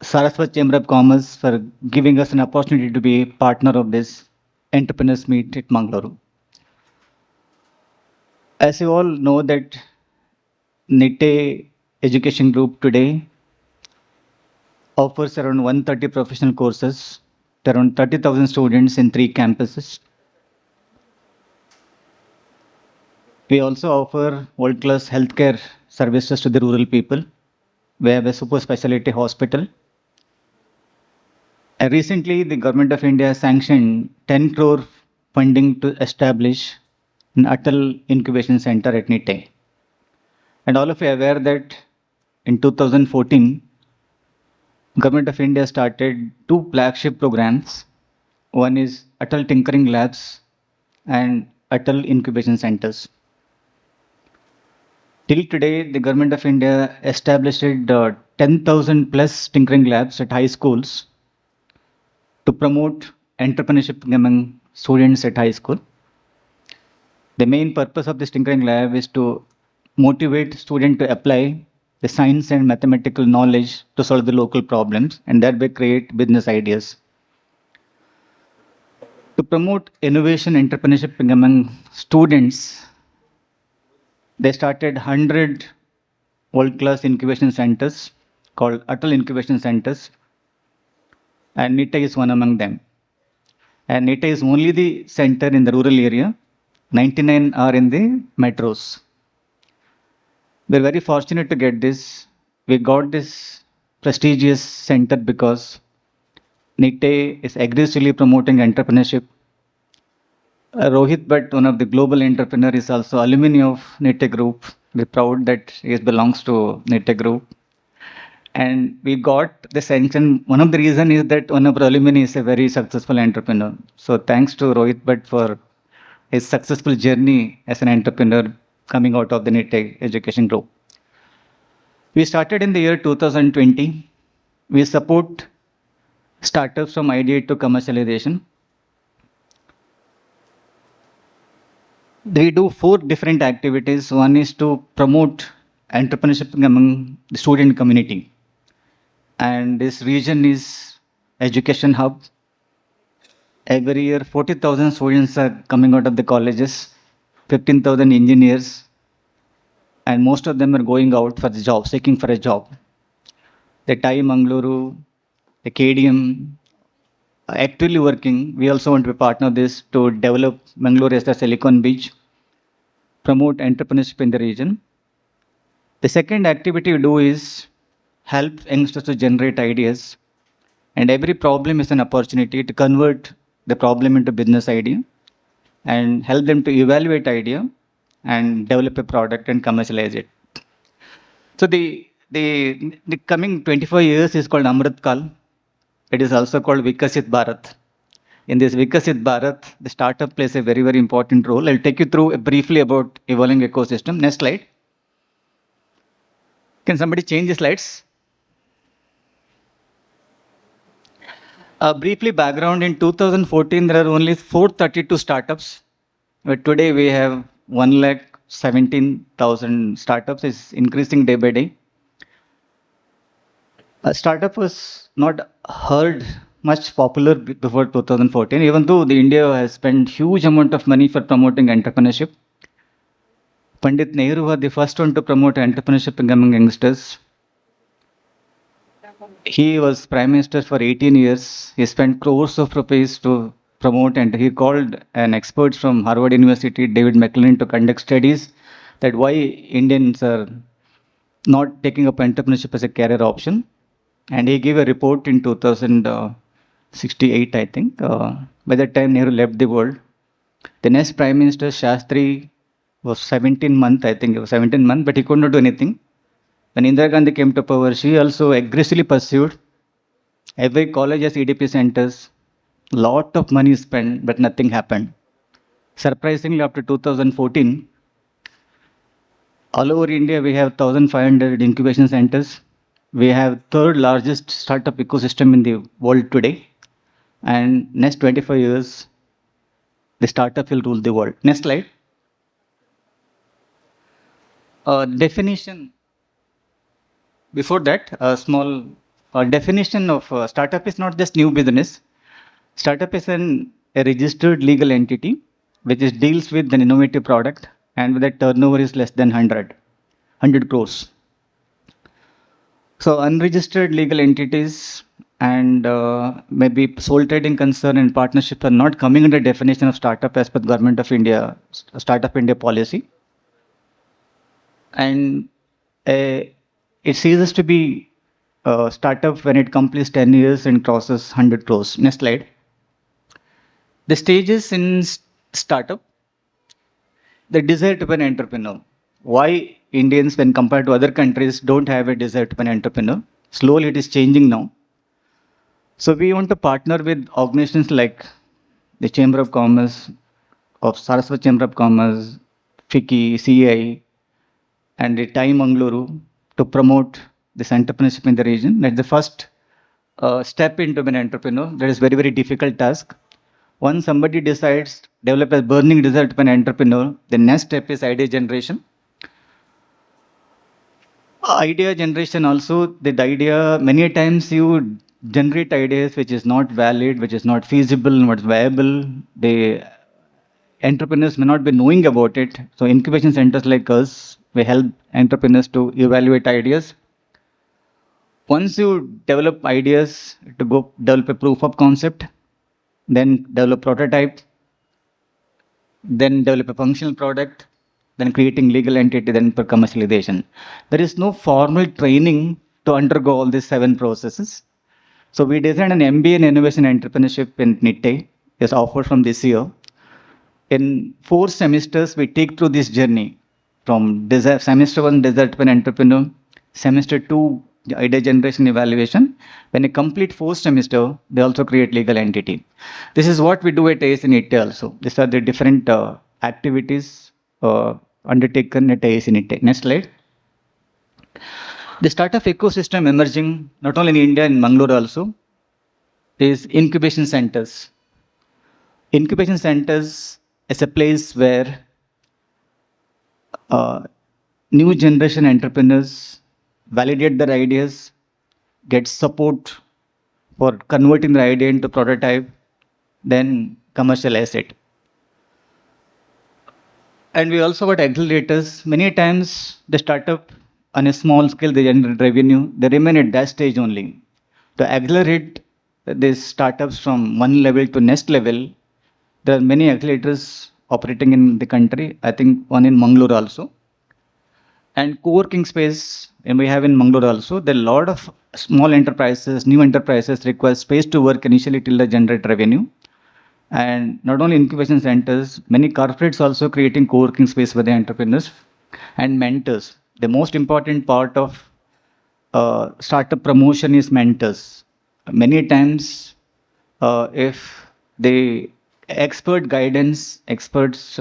Saraswat Chamber of Commerce for giving us an opportunity to be a partner of this Entrepreneurs Meet at Mangalore. As you all know that Nitte Education Group today offers around 130 professional courses to around 30,000 students in 3 campuses. We also offer world-class healthcare services to the rural people. We have a super specialty hospital. And recently, the Government of India sanctioned 10 crore funding to establish an Atal Incubation Center at Nitte. And all of you are aware that in 2014, Government of India started 2 flagship programs. One is Atal Tinkering Labs and Atal Incubation Centers. Till today, the Government of India established 10,000 plus tinkering labs at high schools to promote entrepreneurship among students at high school. The main purpose of this tinkering lab is to motivate students to apply the science and mathematical knowledge to solve the local problems and thereby create business ideas. To promote innovation entrepreneurship among students, they started 100 world-class incubation centers called Atal Incubation Centers, and Nitte is one among them. And Nitte is only the center in the rural area, 99 are in the metros. We're very fortunate to get this. We got this prestigious center because Nitte is aggressively promoting entrepreneurship. Rohit Bhatt, one of the global entrepreneur, is also alumni of Nitte Group. We're proud that he belongs to Nitte Group. And we got the sanction. One of the reason is that one of our alumni is a very successful entrepreneur. So thanks to Rohit Bhatt for his successful journey as an entrepreneur coming out of the Nitte Education Group. We started in the year 2020. We support startups from idea to commercialization. We do 4 different activities. One is to promote entrepreneurship among the student community. And this region is education hub. Every year, 40,000 students are coming out of the colleges, 15,000 engineers, and most of them are going out for the job, seeking for a job. The TiE Mangaluru, the KDM, are actively working. We also want to be partner this to develop Mangalore as the Silicon Beach, promote entrepreneurship in the region. The second activity we do is help youngsters to generate ideas. And every problem is an opportunity to convert the problem into business idea and help them to evaluate idea and develop a product and commercialize it. So the coming 24 years is called Amrit Kal. It is also called Vikasit Bharat. In this Vikasit Bharat, the startup plays a very, very important role. I'll take you through briefly about evolving ecosystem. Next slide. Can somebody change the slides? Briefly background, in 2014, there are only 432 startups. But today we have 1,17,000 startups. It's increasing day by day. A startup was not heard much popular before 2014, even though the India has spent huge amount of money for promoting entrepreneurship. Pandit Nehru was the first one to promote entrepreneurship among youngsters. He was Prime Minister for 18 years. He spent crores of rupees to promote, and he called an expert from Harvard University, David McLean, to conduct studies that why Indians are not taking up entrepreneurship as a career option. And he gave a report in 2068, I think. By that time, Nehru left the world. The next Prime Minister, Shastri, was 17 months, I think it was 17 months, but he could not do anything. When Indira Gandhi came to power, she also aggressively pursued. Every college has EDP centers. Lot of money spent, but nothing happened. Surprisingly, after 2014, all over India, we have 1,500 incubation centers. We have third largest startup ecosystem in the world today. And next 25 years, the startup will rule the world. Next slide. Definition. Before that, a small definition of startup is not just new business. Startup is a registered legal entity which is deals with an innovative product and with a turnover is less than 100 crores. So unregistered legal entities and maybe sole trading concern and partnership are not coming under definition of startup as per the Government of India, Startup India policy. And it ceases to be a startup when it completes 10 years and crosses 100 crores. Next slide. The stages in startup, the desire to be an entrepreneur. Why Indians, when compared to other countries, don't have a desire to be an entrepreneur? Slowly it is changing now. So we want to partner with organizations like the Chamber of Commerce, of Saraswat Chamber of Commerce, FICCI, CI, and the TiE Mangaluru to promote this entrepreneurship in the region. That's the first step into being an entrepreneur. That is very, very difficult task. Once somebody decides, develop a burning desire to be an entrepreneur, the next step is idea generation. Idea generation also, the idea, many times you generate ideas which is not valid, which is not feasible, not viable. The entrepreneurs may not be knowing about it. So incubation centers like us, we help entrepreneurs to evaluate ideas. Once you develop ideas, to go develop a proof of concept, then develop prototype, then develop a functional product. then creating legal entity, then for commercialization. There is no formal training to undergo all these 7 processes. So we designed an MBA in Innovation and Entrepreneurship in Nitte. It's offered from this year. In 4 semesters, we take through this journey from semester 1, desire to be an entrepreneur, semester 2, idea generation evaluation. When you complete 4th semester, they also create legal entity. This is what we do at AIC Nitte also. These are the different activities undertaken at AIC Nitte. Next slide. The startup ecosystem emerging not only in India, in Mangalore also, is incubation centers. Incubation centers is a place where new generation entrepreneurs validate their ideas, get support for converting their idea into prototype, then commercialize it. And we also got accelerators. Many times the startup on a small scale, they generate revenue. They remain at that stage only. To accelerate these startups from one level to next level, there are many accelerators operating in the country. I think one in Mangalore also. And co-working space, and we have in Mangalore also, there are a lot of small enterprises, new enterprises require space to work initially till they generate revenue. And not only incubation centers, many corporates also creating co-working space for the entrepreneurs and mentors. The most important part of startup promotion is mentors. Many times, if the expert guidance, experts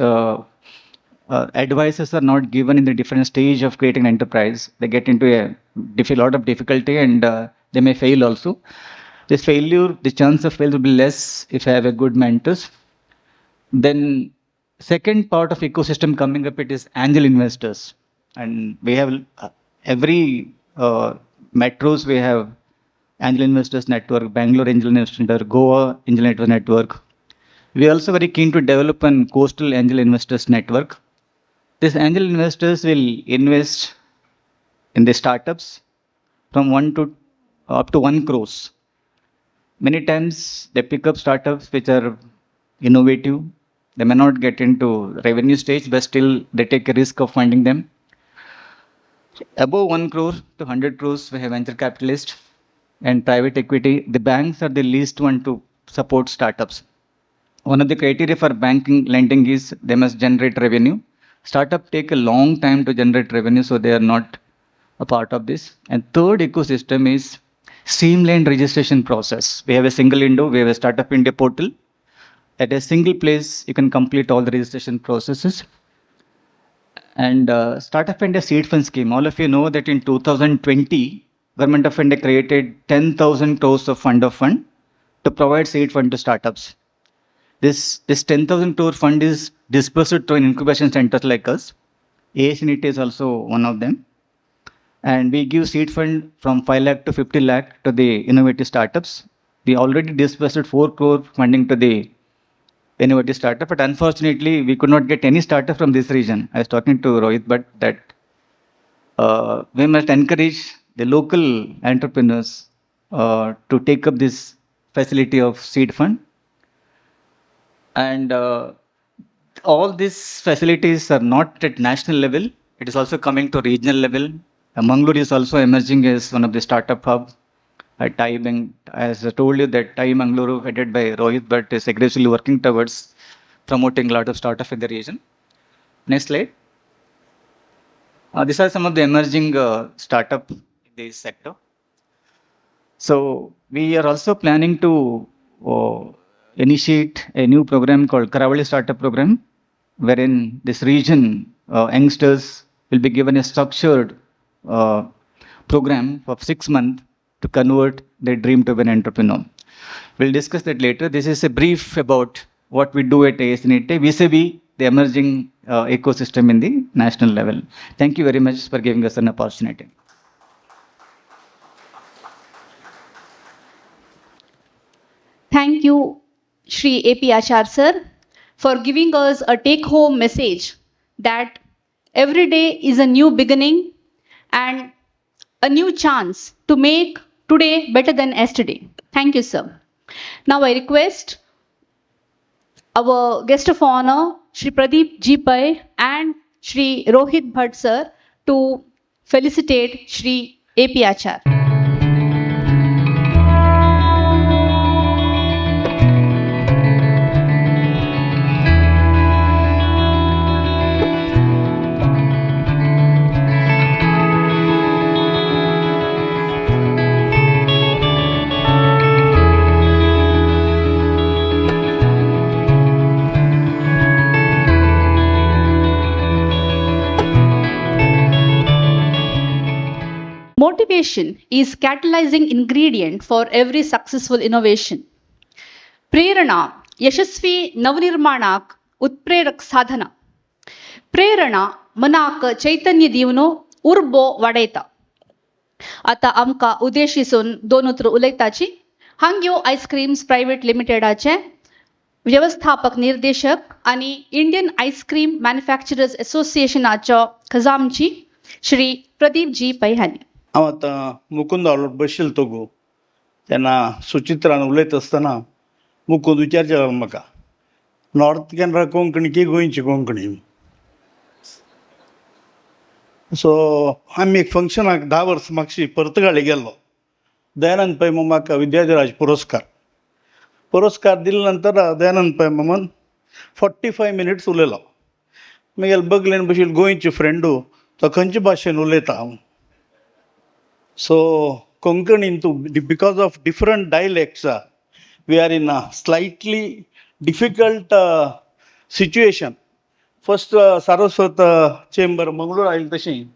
advices are not given in the different stage of creating an enterprise, they get into a lot of difficulty and they may fail also. This failure, the chance of failure will be less if I have a good mentors. Then second part of ecosystem coming up, it is angel investors. And we have every metros, we have Angel Investors Network, Bangalore Angel Investors Network, Goa Angel Investors Network. We are also very keen to develop an Coastal Angel Investors Network. These angel investors will invest in the startups from 1 to up to 1 crores. Many times they pick up startups which are innovative. They may not get into revenue stage, but still they take a risk of funding them. Above 1 crore to 100 crores, we have venture capitalists and private equity. The banks are the least one to support startups. One of the criteria for banking lending is they must generate revenue. Startup take a long time to generate revenue, so they are not a part of this. And third ecosystem is streamlined registration process. We have a single window, we have a Startup India portal. At a single place, you can complete all the registration processes. And Startup India Seed Fund Scheme, all of you know that in 2020, Government of India created 10,000 crores of fund to provide seed fund to startups. This 10,000 crore fund is dispersed to an incubation centers like us. AIC Nitte is also one of them. And we give seed fund from 5 lakh to 50 lakh to the innovative startups. We already dispersed 4 crore funding to the innovative startup, but unfortunately, we could not get any startup from this region. I was talking to Rohit, but that we must encourage the local entrepreneurs to take up this facility of seed fund. And all these facilities are not at national level. It is also coming to regional level. Mangalore is also emerging as one of the startup hub. TiE, as I told you, that TiE Mangalore headed by Rohit, but is aggressively working towards promoting a lot of startup in the region. Next slide. These are some of the emerging startup in this sector. So we are also planning to initiate a new program called Karavali Startup Program, wherein this region youngsters will be given a structured program of 6 months to convert their dream to be an entrepreneur. We'll discuss that later. This is a brief about what we do at AIC Nitte vis-a-vis the emerging ecosystem in the national level. Thank you very much for giving us an opportunity. Thank you, Shri A.P. Achar sir, for giving us a take-home message that every day is a new beginning and a new chance to make today better than yesterday. Thank you, sir. Now I request our guest of honor, Shri Pradeep G. Pai and Shri Rohit Bhat sir to felicitate Shri A.P. Achar. Motivation is catalyzing ingredient for every successful innovation. प्रेरणा यशस्वी नवनिर्माणाक उत्प्रेरक साधना. प्रेरणा मनाक चैतन्य दिवन उर्बो वाडयता. आतां आमकां उद्देशिसून दोन उतरां उलयताची हांग्यो आयस्क्रीम्स private लिमिटेडाचे व्यवस्थापक निर्देशक आनी इंडियन आयस्क्रीम मॅन्युफॅक्चरर्स असोसिएशनाचो खजामची श्री प्रदीप जी पै हांणी. हांव आतां मुकुंद आवलोट बशिल्लो तो गो तेन्ना सुचित्रान उलयता आसतना मुकुंद विचारचें लागलो म्हाका, नॉर्थ कॅनरा कोंकणी की गोंयची कोंकणी. सो आमी एक फंक्शनाक 10 वर्सां मागशी पर्तगाळी गेल्लो. दयानंद पै मामाक विद्याधिराज पुरस्कार पुरस्कार दिले नंतर दयानंद पै मामान 45 मिनिट्स उलयलो. मागीर बगलेन बशिल्लो गोंयचे फ्रेंडू तो खंयचे भाशेन उलयता. So Konkani too, because of different dialects, we are in a slightly difficult situation. First Saraswat chamber Mangalore आयले तशी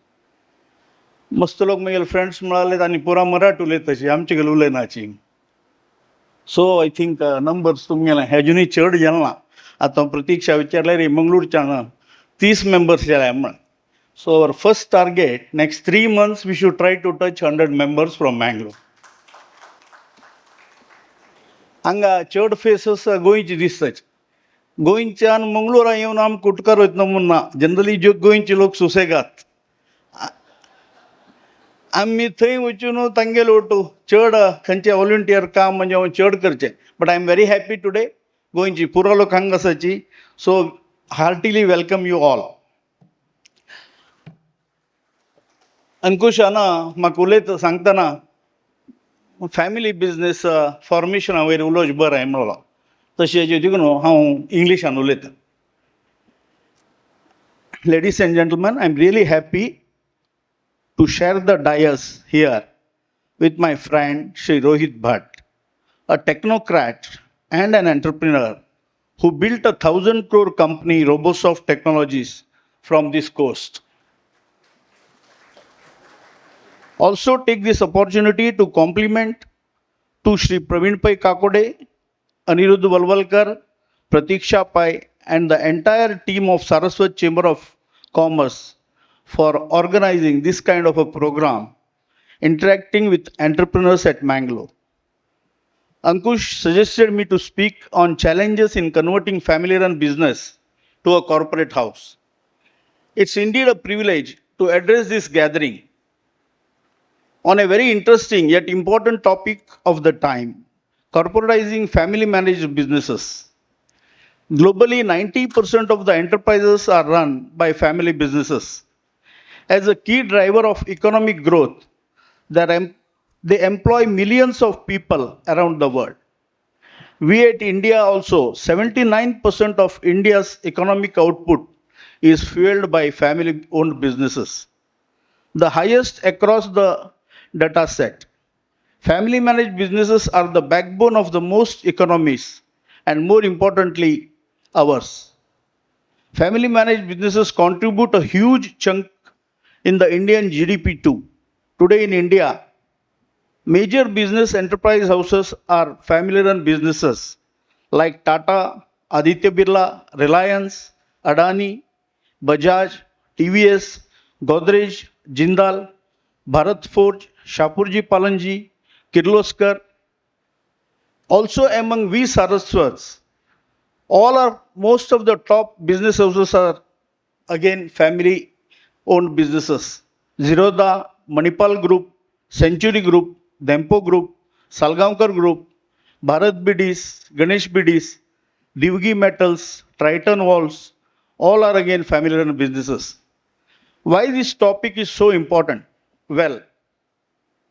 मस्त लोक मागीर फ्रेंड्स म्हळाले आनी पुरा मराठी उलयता तशी आमचे कडेन उलयनाची. सो I think numbers तुमगेले अजुनूय चड जाले ना. आतां प्रतिक्षा विचारल्यार रे मंगळूरच्यान 30 मेंबर्स जाले म्हण. So our first target, next 3 months, we should try to touch 100 members from Mangalore. हांगा चड फेसस गोंयचे दिसताच. गोंयच्यान मंगळूरा येवन आम कुटकार वयतना म्हूण ना, जनरली ज्यो गोंयचे लोक सुसेगात आमी थंय वचून तांगेले ओटू चड खंयचे व्हॉलंटियर काम म्हणजे हांव चड करचें. But I am very happy today, गोंयची पुरो लोक हांगा आसाची. So heartily welcome you all. अंकुशान म्हाका उलयता सांगतना फॅमिली बिजनेस फॉर्मेशना वयर उलोवचें बरें म्हणलो, तशें हेजें देखून हांव इंग्लिशान उलयतां. Ladies and gentlemen, I am really happy to share the dais here with my friend Shri Rohit Bhat, a technocrat and an entrepreneur who built a 1,000 crore company, Robosoft Technologies, from this coast. Also take this opportunity to compliment to Shri Praveen Pai Kakode, Anirudh Walwalkar, Pratiksha Pai, and the entire team of Saraswat Chamber of Commerce for organizing this kind of a program, interacting with entrepreneurs at Mangalore. Ankush suggested me to speak on challenges in converting family-run business to a corporate house. It's indeed a privilege to address this gathering on a very interesting yet important topic of the time, corporatizing family-managed businesses. Globally, 90% of the enterprises are run by family businesses. As a key driver of economic growth, they employ millions of people around the world. We at India also, 79% of India's economic output is fueled by family-owned businesses, the highest across the data set. Family-managed businesses are the backbone of the most economies, and more importantly, ours. Family-managed businesses contribute a huge chunk in the Indian GDP too. Today in India, major business enterprise houses are family-run businesses like Tata, Aditya Birla, Reliance, Adani, Bajaj, TVS, Godrej, Jindal, Bharat Forge, Shapoorji Pallonji, Kirloskar. Also among we Saraswats, most of the top business houses are again family-owned businesses. Zerodha, Manipal Group, Century Group, Dempo Group, Salgaonkar Group, Bharat Bidis, Ganesh Bidis, Devgi Metals, Triton Walls, All are again family-run businesses. Why this topic is so important? Well,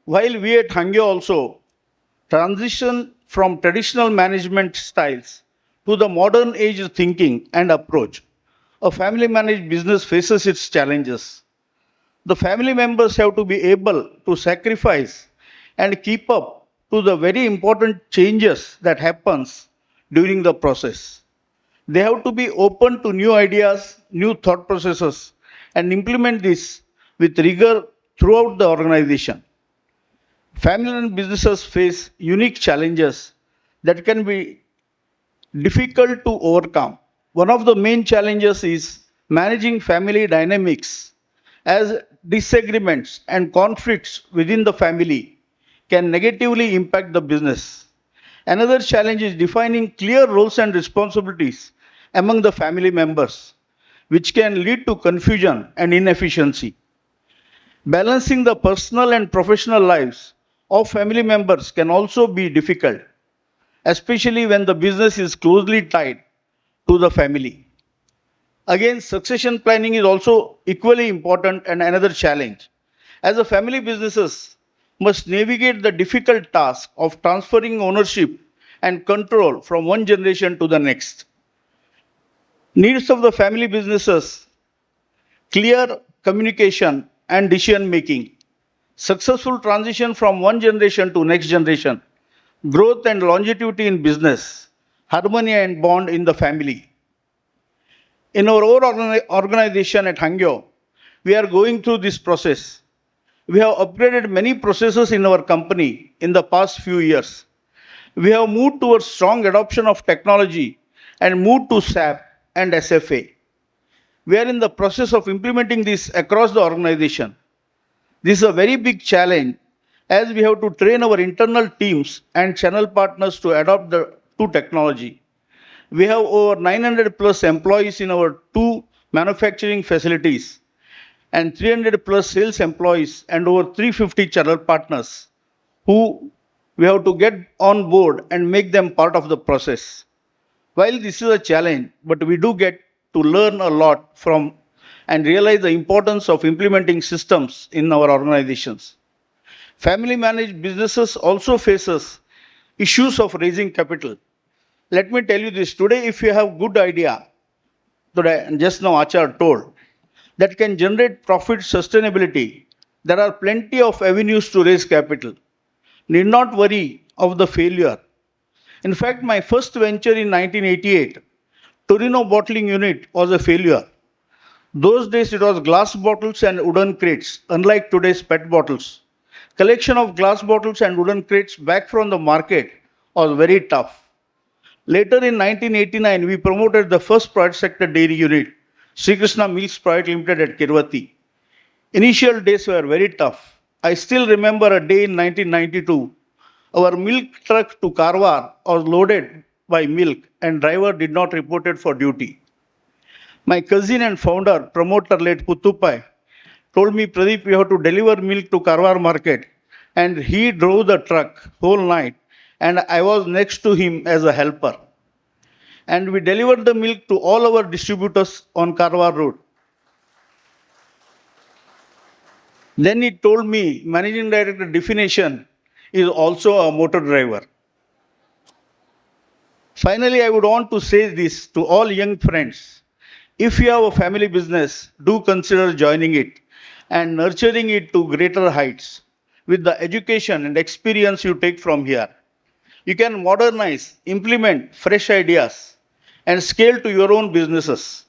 while we at Hangyo also transition from traditional management styles to the modern age of thinking and approach, a family managed business faces its challenges. The family members have to be able to sacrifice and keep up to the very important changes that happens during the process. They have to be open to new ideas, new thought processes, and implement this with rigor throughout the organization. Family-run businesses face unique challenges that can be difficult to overcome. One of the main challenges is managing family dynamics, as disagreements and conflicts within the family can negatively impact the business. Another challenge is defining clear roles and responsibilities among the family members, which can lead to confusion and inefficiency. Balancing the personal and professional lives of family members can also be difficult, especially when the business is closely tied to the family. Again, succession planning is also equally important and another challenge. As a family businesses must navigate the difficult task of transferring ownership and control from one generation to the next. Needs of the family businesses: clear communication and decision making, successful transition from one generation to next generation, growth and longevity in business, harmony and bond in the family. In our own organization at Hangyo, we are going through this process. We have upgraded many processes in our company in the past few years. We have moved towards strong adoption of technology and moved to SAP and SFA. We are in the process of implementing this across the organization. This is a very big challenge, as we have to train our internal teams and channel partners to adopt the to technology. We have over 900 plus employees in our two manufacturing facilities and 300 plus sales employees and over 350 channel partners who we have to get on board and make them part of the process. While this is a challenge, but we do get to learn a lot from and realize the importance of implementing systems in our organizations. Family managed businesses also faces issues of raising capital. Let me tell you this, today if you have good idea, today and just now Achar told, that can generate profit sustainability, there are plenty of avenues to raise capital. Need not worry of the failure. In fact, my first venture in 1988, Torino bottling unit, was a failure. Those days it was glass bottles and wooden crates, unlike today's PET bottles. Collection of glass bottles and wooden crates back from the market was very tough. Later in 1989, we promoted the first private sector dairy unit, Sri Krishna Milks Private Limited at Kirwati. Initial days were very tough. I still remember a day in 1992. Our milk truck to Karwar was loaded by milk and driver did not report it for duty. My cousin and founder, promoter late Puttupai, told me, Pradeep, we have to deliver milk to Karwar market. And he drove the truck whole night and I was next to him as a helper. And we delivered the milk to all our distributors on Karwar Road. Then he told me, managing director definition is also a motor driver. Finally, I would want to say this to all young friends. If you have a family business, do consider joining it and nurturing it to greater heights with the education and experience you take from here. You can modernize, implement fresh ideas, and scale to your own businesses.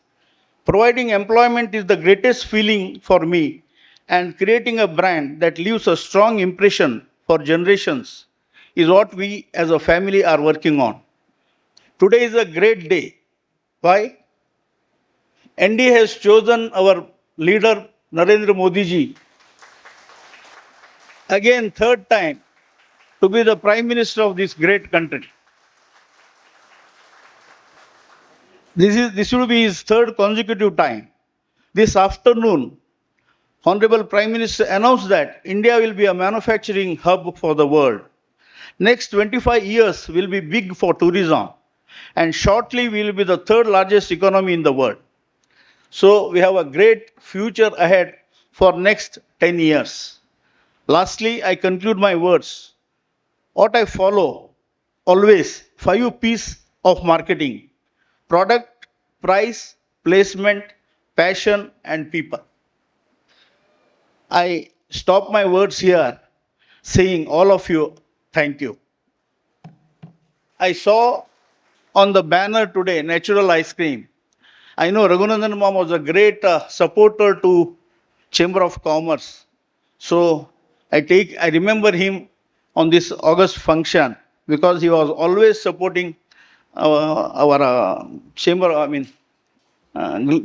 Providing employment is the greatest feeling for me, and creating a brand that leaves a strong impression for generations is what we as a family are working on. Today is a great day. Why? ND has chosen our leader Narendra Modi ji again third time to be the Prime Minister of this great country. This will be his third consecutive time. This afternoon, Honorable Prime Minister announced that India will be a manufacturing hub for the world. Next 25 years will be big for tourism, and shortly we will be the third largest economy in the world. So we have a great future ahead for next 10 years. Lastly, I conclude my words. What I follow always 5 P's of marketing: product, price, placement, passion, and people. I stop my words here saying all of you, thank you. I saw on the banner today, natural ice cream. I know Raghunandan Mom was a great supporter to Chamber of Commerce. So I remember him on this August function because he was always supporting our chamber,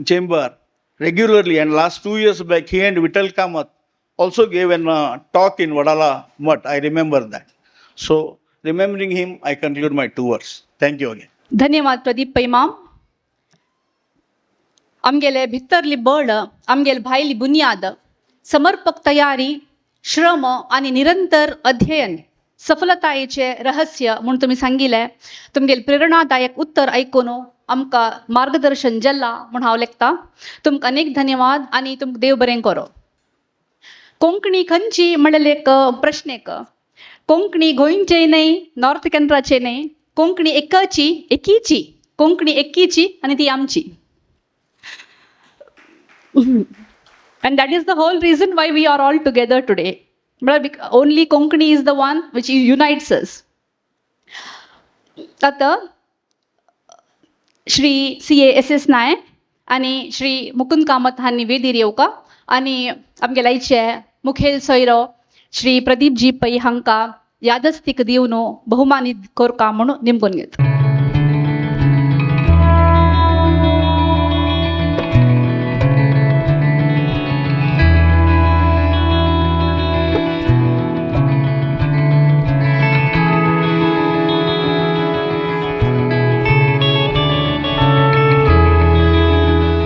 chamber regularly. And last 2 years back, he and Vittal Kamath also gave a talk in Vadala Mutt. I remember that. So remembering him, I conclude my 2 words. Thank you again. धन्यवाद प्रदीप पैमाम. आमगेले भितरली बळ, आमगेले भायली बुन्याद, समर्पक तयारी, श्रम आनी निरंतर अध्ययन सफलतायेचे रहस्य म्हूण तुमी सांगिलें. तुमगेले प्रेरणादायक उत्तर आयकून आमकां मार्गदर्शन जालां म्हूण हांव लेखता. तुमकां अनेक धन्यवाद आनी तुमकां देव बरें करो. कोंकणी खंयची म्हणलें एक प्रश्न एक. कोंकणी गोंयचे न्हय, नॉर्थ केन्राचे न्हय, कोंकणी एकाची, एकीची, कोंकणी एकीची आनी ती आमची. And that is the whole reason why we are all together today. म्हळ्यार only Konkani is the one which unites us. आतां Shri C A S S Naik आनी श्री मुकुंद कामत हांणी वेदीर येवका आनी आमगे आयचे मुखेल सोयरो श्री प्रदीप जी पै हांकां यादस्तीक दिवन बहुमानीत करका म्हणून निमगून घेता.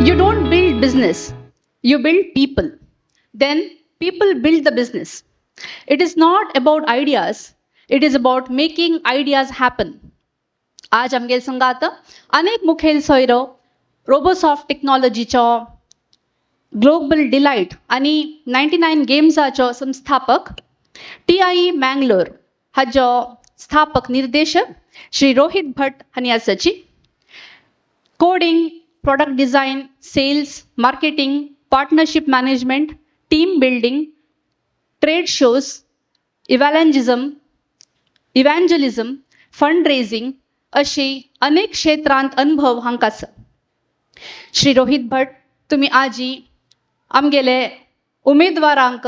You don't build business, you build people. Then people build the business. It is not about ideas, it is about making ideas happen. आज आमगेले संगात अनेक मुखेल सोयरो रोबोसॉफ्ट टेक्नॉलॉजीचो, ग्लोबल डिलायट आनी 99 गेम्साचो संस्थापक, TIE Mangalore हाजो स्थापक निर्देशक श्री रोहित भट हांणी आसाची. Coding, product design, sales, marketing, partnership management, team building, trade shows, evangelism, fund raising अशी अनेक क्षेत्रांत अनुभव हांकां आसा. श्री रोहित भट, तुमी आजी आमगेले उमेदवारांक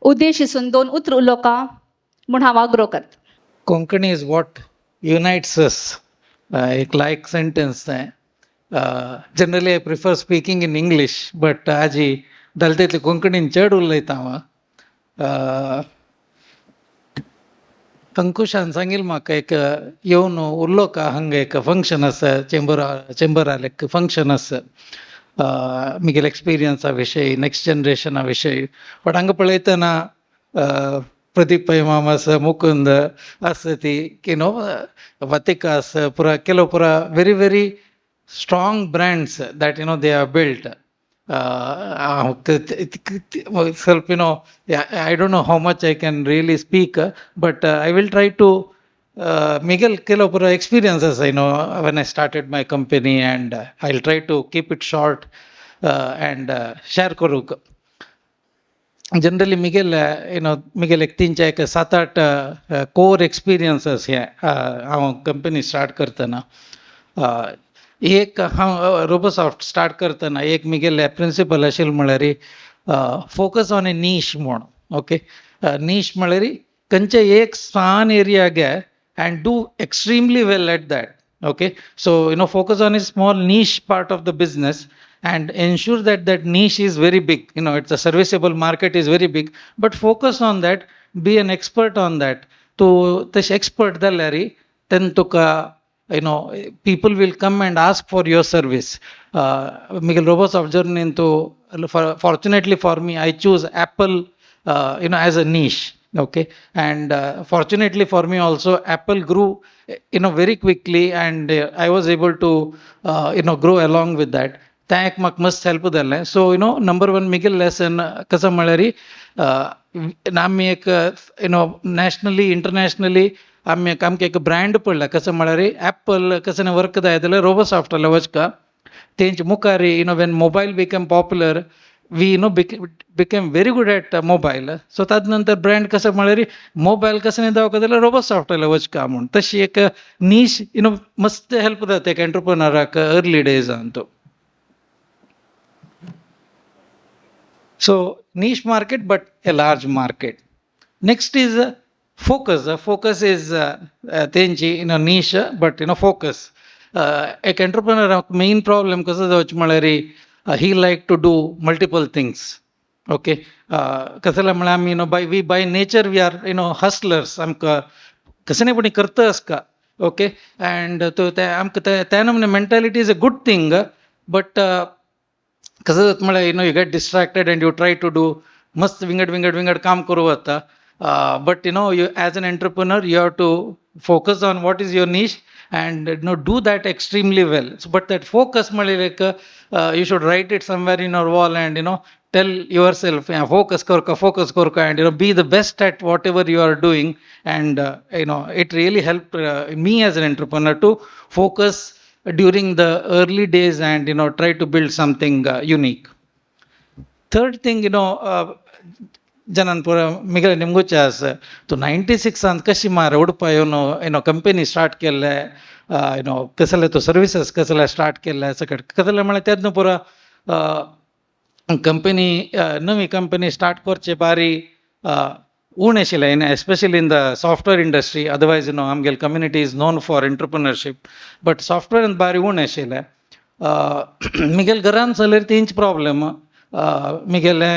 उद्देशिसून 2 उतर उलोवका म्हूण हांव आग्रो करता. Konkani is what unites us. एक लायक सेंटेन्स तें. Generally I prefer speaking in English, but आजी जालें तितलें कोंकणीन चड उलयता हांव. अंकुशान सांगिल्लें म्हाका एक येवन उलोवका हांगा एक फंक्शन आसा, चेंबरार एक फंक्शन आसा, म्हगेल्या एक्सपिरियन्सा विशयी, नॅक्स्ट जनरेशना विशयी. बट हांगा पळयतना प्रदीप पै माम आसा, मुकुंद आसा, ती you know वतिका आसा, पुरा केलो पुरा very very strong brands that you know they have built. Self, you know, I don't know how much I can really speak, but I will try to Miguel केलो पुरा experiences, you know, when I started my company, and I'll try to keep it short and share करूक. Generally Miguel, you know, Miguel एक 3 एक 7-8 कोर experiences हे हांव company start करतना. एक हांव रोबोसॉफ्ट स्टार्ट करतना एक म्हगेले प्रिंसिपल आशिल्लो म्हळ्यार फोकस ऑन ए नीश म्हूण. ओके, नीश म्हळ्यार खंयचे एक सान एरिया घे and do extremely well at that. Okay, so you know, focus on a small niche part of the business and ensure that that niche is very big. You know, it's a serviceable market is very big, but focus on that, be an expert on that. तूं तशें expert जाल्यार तेन्ना तुका you know, people will come and ask for your service. Miguel Robosoft journey into, fortunately for me, I choose Apple, you know, as a niche. Okay, and fortunately for me also, Apple grew, you know, very quickly, and I was able to, you know, grow along with that. तें एक म्हाका मस्त help जालें. So number one Miguel lesson कसो म्हळ्यार आमी एक nationally internationally आमी आमकां एक ब्रँड पडला. कसो म्हळ्यार एप्पल कसं वर्क जाय जाल्यार रोबोसॉफ्टाला वचका तेंचे मुखार when mobile become popular, we became very good at mobile. So ताजे नंतर ब्रँड कसं म्हळ्यार मोबायल कसं दावका जाल्यार रोबोसॉफ्टाला वचका म्हूण तशी एक नीश मस्त हेल्प जाता एक एंटरप्रिनराक अर्ली डेजान तो. So niche market but a large market. Next is focus. Focus is तेंची niche but focus. एक एंटरप्रिनराक मेन प्रॉब्लम कसो जावचें म्हळ्यार he like to do multiple things. Okay, कसले म्हळ्यार आमी by we by nature we are hustlers. आमकां कसले पण करता आसका. ओके, अँड तो ते आमकां त्या नमुने mentality is a good thing, but कसं जाता म्हळ्यार you get distracted and you try to do मस्त विंगड विंगड विंगड काम करूं वता. But you as an entrepreneur you have to focus on what is your niche and do that extremely well. So, but that focus म्हळ्यार एक you should write it somewhere in your wall and tell yourself focus करका focus करका and be the best at whatever you are doing. And it really helped me as an entrepreneur to focus during the early days and try to build something unique. Third thing, जनान पुरा मिगले निमगुचे आसा तो 96 कशी मार उडपा येवन company start केल्ले, कसले तो services कसले स्टार्ट केल्ले सकट कसले म्हळ्यार तेन्ना पुरा कंपनी नवी कंपनी स्टार्ट करचे बारी उणें आशिल्लें, especially in the software industry. Otherwise आमगेले community is known for entrepreneurship, but सॉफ्टवेअरान बारी उणें आशिल्लें. मिगेले घरान जाल्यार तेंच प्रॉब्लम. मिगेले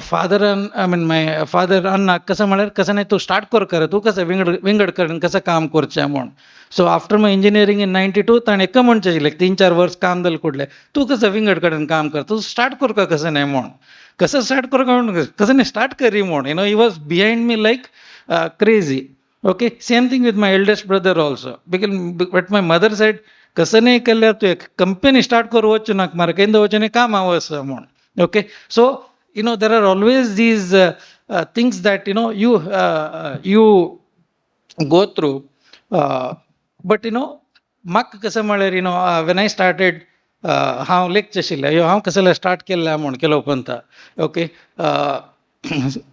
फादरान I mean my father अन्नाक कसं म्हळ्यार कसं नाही तूं स्टार्ट कर कर तूं कसं विंगड विंगड कडेन कसं काम करचें म्हूण. So after my engineering in 92 ताणें एक म्हणचें आशिल्लें 3-4 वर्स काम जालें कुडलें तूं कसं विंगड कडेन काम कर तूं स्टार्ट करका कसं नाही म्हूण कसं स्टार्ट करका म्हूण कसं नाही स्टार्ट करी म्हूण. He was behind me like crazy. Okay, same thing with my eldest brother also. Because but my mother said कसं नाही केल्यार तूं एक कंपनी स्टार्ट करूं वचूं नाका मारे केन्ना वचून काम वच म्हूण. Okay, so there are always these things that you you go through. But म्हाका कसं म्हळ्यार when I started हांव लेखचें आशिल्लें हांव कसलें स्टार्ट केल्लें म्हूण केलो पंता. Okay,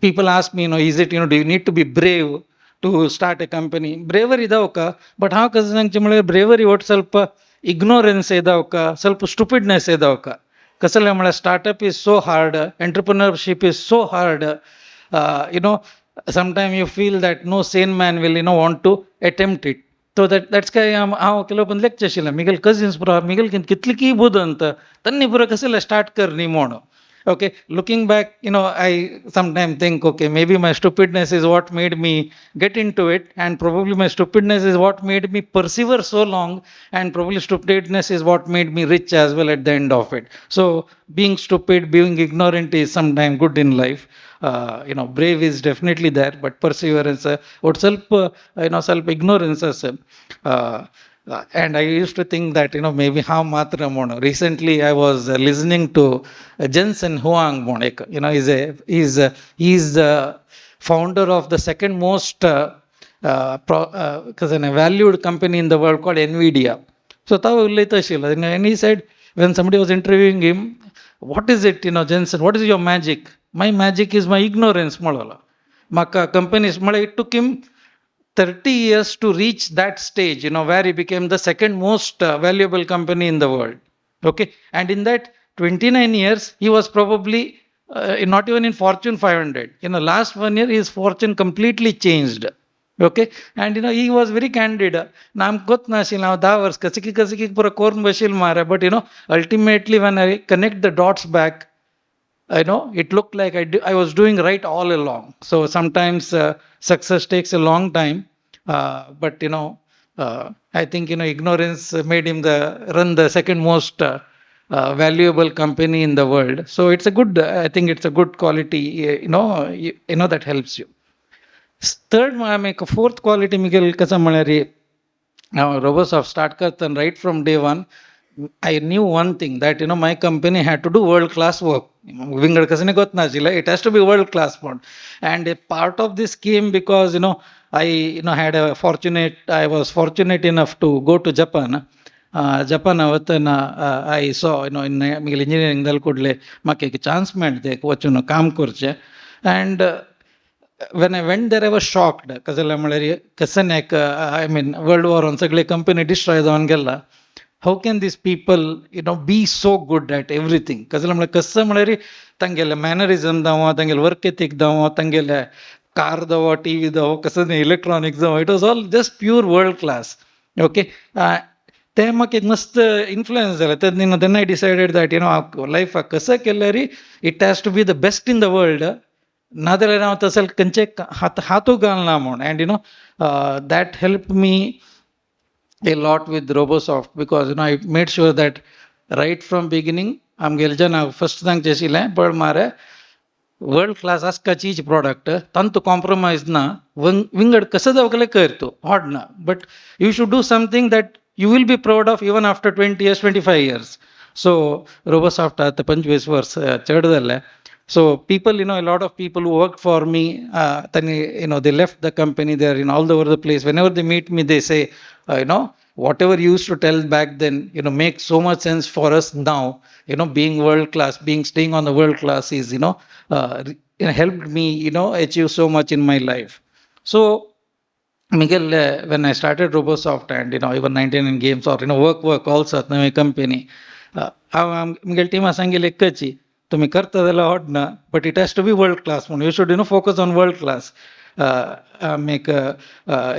people ask me is it do you need to be brave to start a company? Bravery ಇದಾವಕ, but ಹಾಂವ್ कसं सांगचें म्हळ्यार ब्रेवरी ಒಟ್ಟು ಸ್ವಲ್ಪ ಇಗ್ನೋರೆನ್ಸ್ ಇದಾವಕ, ಸ್ವಲ್ಪ ಸ್ಟುಪಿಡ್ನೆಸ್ ಇದಾವಕ. कसलें म्हळ्यार startup is so hard, entrepreneurship is so hard. Sometime you feel that no sane man will want to attempt it. So that's काय हांव केलो पण लेक्चर आशिल्लें मिगेल कजिन्स पुरा मिगेल कितली की बुदंत तन्नी पुरा कसलें स्टार्ट कर न्ही म्हूण. Okay, looking back, I sometimes think, okay, maybe my stupidness is what made me get into it, and probably my stupidness is what made me persevere so long, and probably stupidness is what made me rich as well at the end of it. So being stupid, being ignorant is sometimes good in life. Brave is definitely there, but perseverance, what self, self ignorance as and I used to think that, maybe how matra mono. Recently, I was listening to Jensen Huang Monek. He's the founder of the second most valued company in the world called NVIDIA. So, and he said, when somebody was interviewing him, what is it, Jensen, what is your magic? My magic is my ignorance. Maka companies, it took him 30 years to reach that stage, where he became the second most valuable company in the world. Okay. And in that 29 years, he was probably not even in Fortune 500. In the last 1 year, his fortune completely changed. Okay. And, he was very candid. Naam got na ashil, now 10 वर्ष कसकी कसकी pura korn bashil mara. But, ultimately when I connect the dots back, it looked like I was doing right all along. So sometimes success takes a long time, but I think ignorance made him run the second most valuable company in the world. So it's a good, I think it's a good quality, that helps you. Third, I make a fourth quality, Miguel kasa malari, Robosoft start kartan right from day one. I knew one thing that my company had to do world class work. विंगड कसं गोत नाशिल्लें, it has to be world class म्हूण. And a part of this came because I had a fortunate I was fortunate enough to go to Japan. Japan वतना I saw in म्हगेलें engineering जालें कुडले म्हाका एक चान्स मेळटा तें वचून काम करचें. And when I went there, I was shocked. कशें जालें म्हळ्यार कसन एक, I mean, world वॉरान सगळे कंपनी डिस्ट्रॉय जावन गेला, how can these people be so good at everything? कशें जालें म्हळ्यार कसं म्हळ्यार तांगेलें मॅनरिजम जावं, तांगेलें वर्क एथीक जावं, तांगेलें कार जावं, टीवी जावं, कसं इलेक्ट्रॉनिक्स जावं, it was all just pure world class, okay? तें म्हाका एक मस्त इन्फ्लुयन्स जालें. तेन्ना then I decided that लायफाक कसं केल्यार it has to be the best in the world, नाजाल्यार हांव तसो खंयचे हात हातू घालना म्हूण. And that help me a lot with Robosoft because I made sure that right from beginning आमगेले जेन्ना फर्स्ट तांचे आशिल्लें पळ मारे वर्ल्ड क्लास आसकाचीच प्रॉडक्ट, तांतू कॉम्प्रोमायज ना, विंगड कसं जावं कर तूं हॉड ना, but you should do something that you will be proud of even after 20 years, 25 years. So Robosoft आतां 25 वर्स चड जालें. So people, a lot of people who worked for me, तांणी they left the company, they are in all over the place. Whenever they meet me, they say, "Whatever you used to tell back then, make so much sense for us now. Being world class, being staying on the world class is, helped me, achieve so much in my life." So, Miguel, when I started Robosoft and, even 99 Games or, work also at my company, हांव म्हगेले टिमा सांगिल्लें एकची, तुमी करता जाल्यार हॉड ना, but it has to be world class म्हणून. You should focus on world class. आमी एक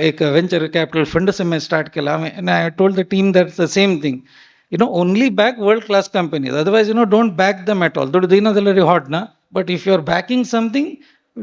एक वेंचर कॅपिटल फंड समेत स्टार्ट केला आमी आनी I told the team that the same thing, only back world class companies, otherwise don't back them at all. दुडू दिना जाल्यार हॉड ना, but if you are backing something,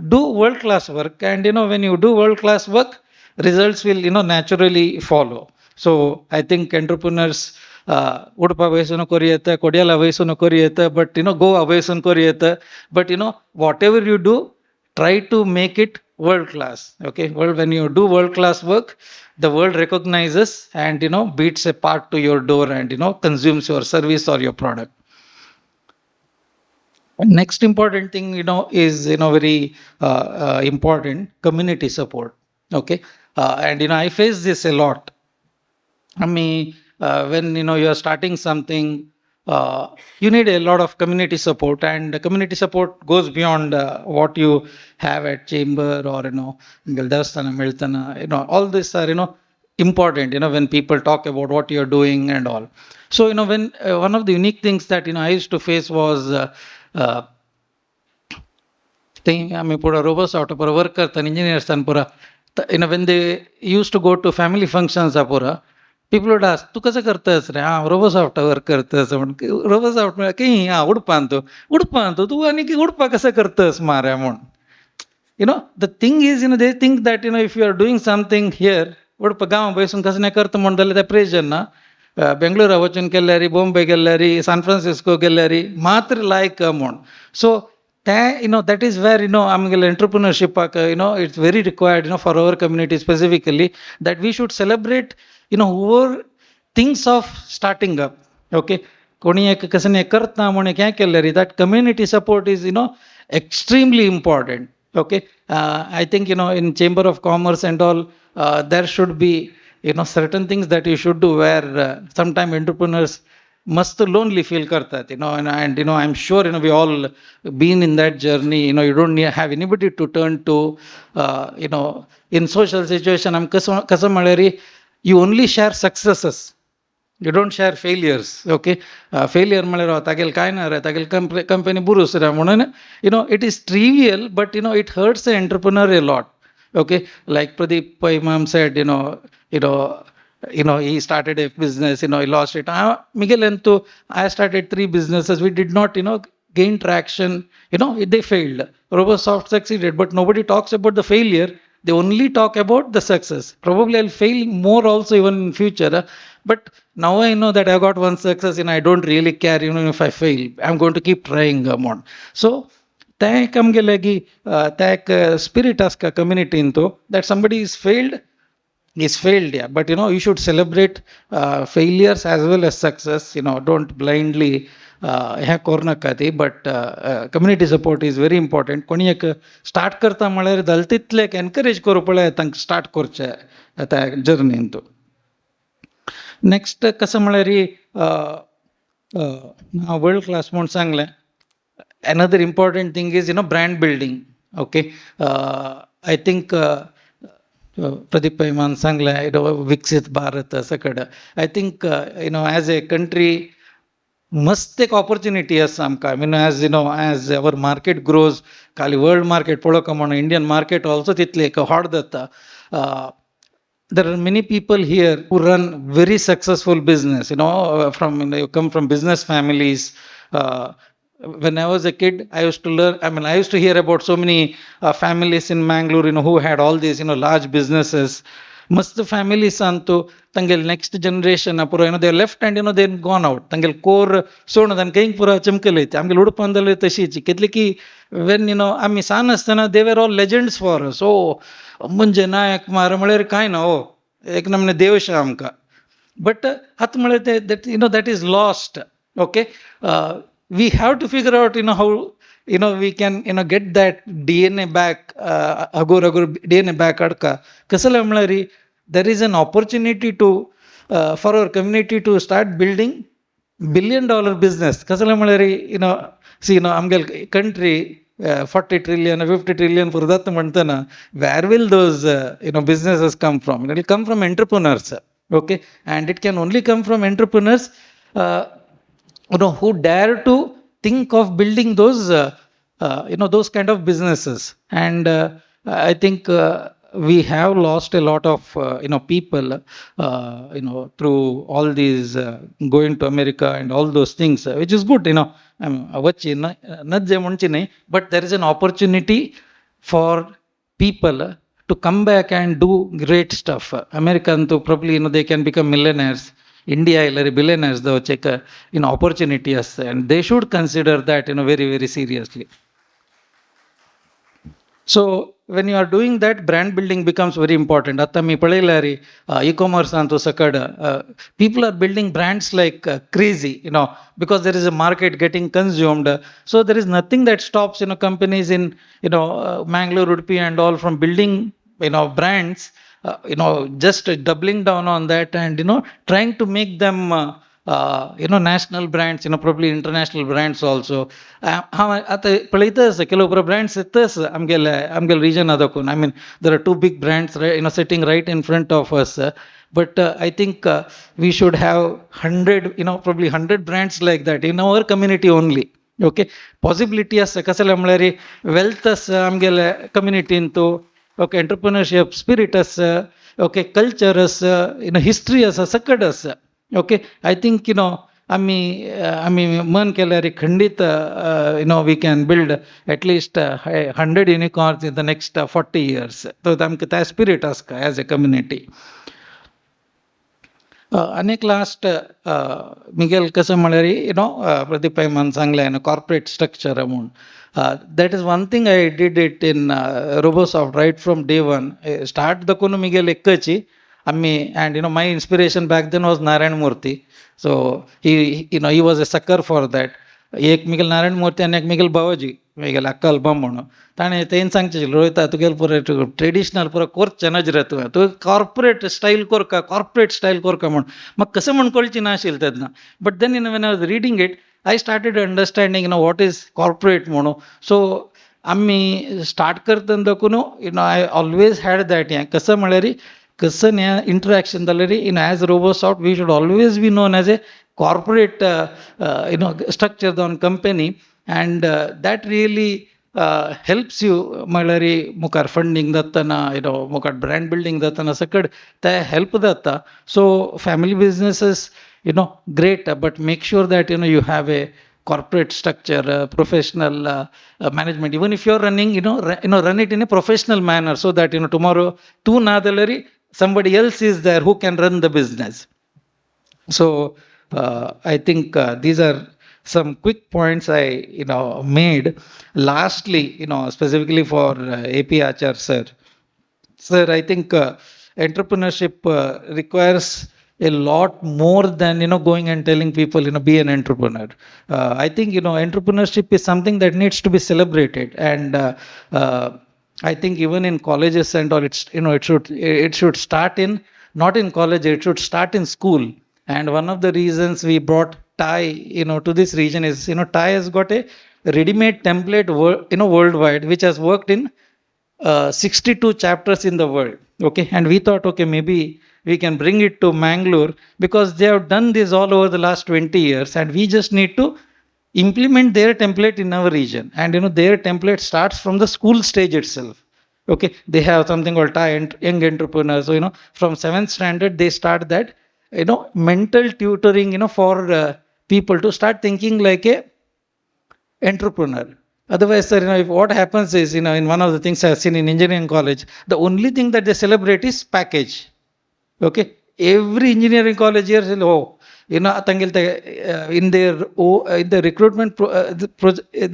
do world class work. And when you do world class work, results will naturally follow. So I think entrepreneurs, Udupa वयसून करूं येता, कोडियाला वयसून करूं येता, but Goa वयसून करूं येता, but whatever you do, try to make it world class, okay? Well, when you do world class work, the world recognizes and beats a path to your door and consumes your service or your product. Next important thing is very important, community support, okay? And I face this a lot. I mean, when you are starting something, you need a lot of community support, and the community support goes beyond what you have at chamber or ದೇವಸ್ಥಾನ ಮೇಳ್ತನ, all this are important when people talk about what you're doing and all. So when one of the unique things that I used to face was thing आमी पुरा रोबोसॉफ्ट पुरा work करता इंजिनियर्सान पुरा, when they used to go to family functions पुरा, people would ask, "तूं कसं करतस रे?" "हांव रोबोसॉफ्ट वर्क करतस" म्हण. रोबोसॉफ्ट म्हळ्यार की आं उडपान तूं, उडपान तूं, तूं आनी उडपा कसं करतस मारे म्हूण. The thing is, they think that if you are doing something here, Udupa गांव बसून कसं नाही करता म्हण जाल्यार तें प्रेजन ना. बेंगळुरा वचून केल्यारी, बॉम्बे गेल्यारी, सान फ्रांसिस्को गेल्यारी मात्र लायक म्हूण. सो तें that is where आमगेले एंटरप्रिनरशिपाक it's very required for our community specifically that we should celebrate whoever thinks of starting up, okay? कोणी एक कसं नाही करता म्हूण एक हें केल्यारी, that community support is extremely important, okay? I think in Chamber of Commerce and all, there should be certain things that you should do where sometime entrepreneurs must lonely feel करतात and I'm sure we all been in that journey. You don't need, have anybody to turn to in social situation. I'm कसं कसं म्हळ्यार you only share successes, you don't share failures, okay? Failure म्हळ्यार तागेले कांय ना रे, तागेले company बुरूस रे म्हणून. It is trivial, but it hurts the entrepreneur a lot, okay? Like Pradeep Pai ma'am said, he started a business, he lost it. Miguel Entu, I started three businesses. We did not gain traction. They failed. Robosoft succeeded, but nobody talks about the failure. They only talk about the success. Probably I'll fail more also even in future. But now I know that I got one success and I don't really care if I fail. I'm going to keep trying more. So, तें एक आमगेलें की तें एक spirit आसता कम्युनिटीन तो that somebody is failed. Is failed, yeah, but you know, you should celebrate failures as well as success. You know, don't blindly हें करूं ती, but community support is very important. कोणी एक स्टार्ट करता म्हळ्यार जालें तितलें एनकरेज करूं पळय तांकां स्टार्ट करचें त्या जर्नीन. तूं नेक्स्ट कसं म्हळ्यार वर्ल्ड क्लास म्हूण सांगलें. Another important thing is brand building, okay? I think Pradeep पैमान सांगलें, विकसीत भारत सगळं. I think as a country मस्त एक ऑपॉर्च्युनिटी आसा आमकां. I mean, as you know, as our market grows, खाली वर्ल्ड मार्केट पळोवका म्हणून इंडियन मार्केट ऑल्सो तितले एक हॉट जाता. There are many people here who run very successful business, from you come from business families. When I was a kid, I used to learn, I mean, I used to hear about so many families in Mangalore who had all these large businesses. ಮಸ್ತ್ families ಅಂತು ತಂಗೆಲ್ next generation ಪೂರ ಏನೋ they left and they gone out. ತಂಗೆಲ್ core ಸೋಣ ತನ್ನ ಕೈಂಗ್ ಪೂರ ಚಮಕಲ್ ಐತಿ. ಆಮೇಲೆ ಉಡುಪಂದಲ್ಲಿ ತಶೀಚಿ ಕೆತ್ಲಿಕ್ಕಿ when you know ಆಮಿ San ಆಸ್ತಾನ they were all legends for. So ಮುಂಜೆ ನಾಯಕ್ ಮಾರ म्हळ्यार कांय ना, ओ एक नमने देवशा आमकां. बट आतां म्हळ्यार ते that that is lost, okay? We have to figure out how we can get that DNA back. हगूर हगूर DNA back हाडका. कसले म्हळ्यार there is an opportunity to for our community to start building $1 billion business. कसले म्हळ्यार C you know आमगेले country 40 trillion, 50 trillion पुरो जाता म्हणटना where will those businesses come from? It will come from entrepreneurs, okay? And it can only come from entrepreneurs who dare to think of building those those kind of businesses. And I think we have lost a lot of people through all these going to America and all those things, which is good. वच्ची नज्जे म्हणची न्ही, but there is an opportunity for people to come back and do great stuff. American to probably they can become millionaires. India ಇಲ್ಲರಿ billionaires check opportunity ಆಸ್ತ, and they should consider that very, very seriously. So when you are doing that, brand building becomes very important. आतां आमी पळयल्यार E कॉमर्सांत सकड people are building brands like crazy because there is a market getting consumed. So there is nothing that stops companies in Mangalore, Udupi and all from building brands, just doubling down on that and trying to make them national brands, probably international brands also. हांव आतां पळयता आसा ಕೆಲವು brands येतच आमगेले आमगेले reason दाखोवन. I mean, there are two big brands sitting right in front of us, but I think we should have 100, probably 100 brands like that in our community only, okay? Possibility आसा. कसलें म्हळ्यार wealth आसा आमगेले कम्युनिटीन तूं, okay, एंटरप्रिनरशीप spirit आसा, okay, culture आसा, you know history आसा, सकट आसा, okay? I think आमी आमी मन केल्यार खंडीत we can build at least 100 unicorns in the next 40 years. So आमकां त्या स्पिरीट आसता एज ए कम्युनिटी. आनी एक लास्ट मिगेल कसं म्हळ्यार you know Pradeep पैमान सांगलें कॉर्पोरेट स्ट्रक्चर म्हूण. That is one thing I did it in Robosoft right from day one. Start दाखोवन मिगेल एकची आमी, and my inspiration back then was Narayana Murthy. So he was a sucker for that. एक Miguel Narayan मूर्ती आनी एक Miguel भावोजी, Miguel अक्कल बम म्हणून. ताणें तेन सांगचें, रोहिता, तुगेले पुरो ट्रेडिशनल पुरो करचें नजरे, तुवें तूं कॉर्पोरेट स्टायल करका, कॉर्पोरेट स्टायल करका म्हूण. म्हाका कसं म्हूण कळची नाशिल्लें तेन्ना, but then in when I was reading it, I started understanding what is corporate म्हणून. सो आमी स्टार्ट करतना दाखून I always had that हें कसं म्हळ्यार कसं हें इंटरेक्शन जाल्यार in as Robosoft we should always be known as a corporate structure जावन company, and that really helps you. म्हळ्यार मुखार फंडींग जातना, you know मुखार ब्रँड बिल्डींग जातना सकट ते हेल्प जाता. So family businesses, great, but make sure that you have a corporate structure, professional management. Even if you're running, run it in a professional manner so that tomorrow तूं ना जाल्यार somebody else is there who can run the business. So I think these are some quick points I made. Lastly, specifically for AP Achar sir. Sir, I think entrepreneurship requires a lot more than, going and telling people, be an entrepreneur. I think, entrepreneurship is something that needs to be celebrated. And I think even in colleges and all, it's, it should start in, not in college, it should start in school. And one of the reasons we brought TiE, to this region is, TiE has got a ready-made template, worldwide, which has worked in 62 chapters in the world. Okay, and we thought, okay, maybe we can bring it to Mangalore because they have done this all over the last 20 years, and we just need to implement their template in our region. And their template starts from the school stage itself. Okay, they have something called TiE Young Entrepreneurs. So, from seventh standard, they start that, mental tutoring, for people to start thinking like a entrepreneur. Otherwise, sir, if what happens is, in one of the things I've seen in engineering college, the only thing that they celebrate is package. Okay, every engineering college here will, oh, ತಂಗಿಲ್ತ in their oh, in the recruitment pro, the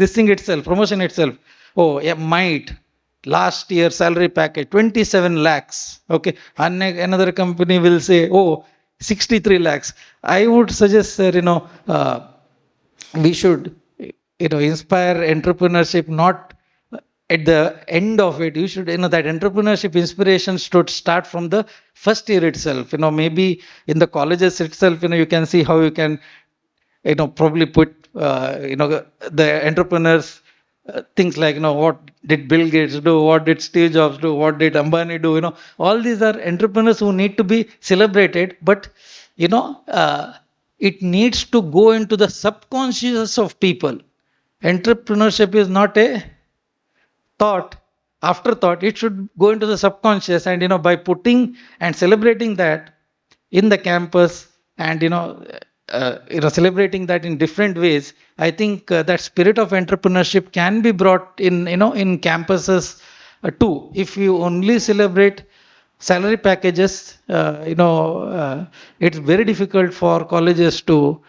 this thing itself, promotion itself, oh, yeah, might last year salary package 27 lakhs. Okay, and another company will say, oh, 63 lakhs. I would suggest, sir, we should inspire entrepreneurship not at the end of it. You should that entrepreneurship inspiration should start from the first year itself. Maybe in the colleges itself, you can see how you can probably put the entrepreneurs, things like what did Bill Gates do, what did Steve Jobs do, what did Ambani do. All these are entrepreneurs who need to be celebrated, but it needs to go into the subconscious of people. Entrepreneurship is not a thought, afterthought. It should go into the subconscious, and by putting and celebrating that in the campus, and celebrating that in different ways, I think that spirit of entrepreneurship can be brought in, in campuses too. If you only celebrate salary packages, it's very difficult for colleges to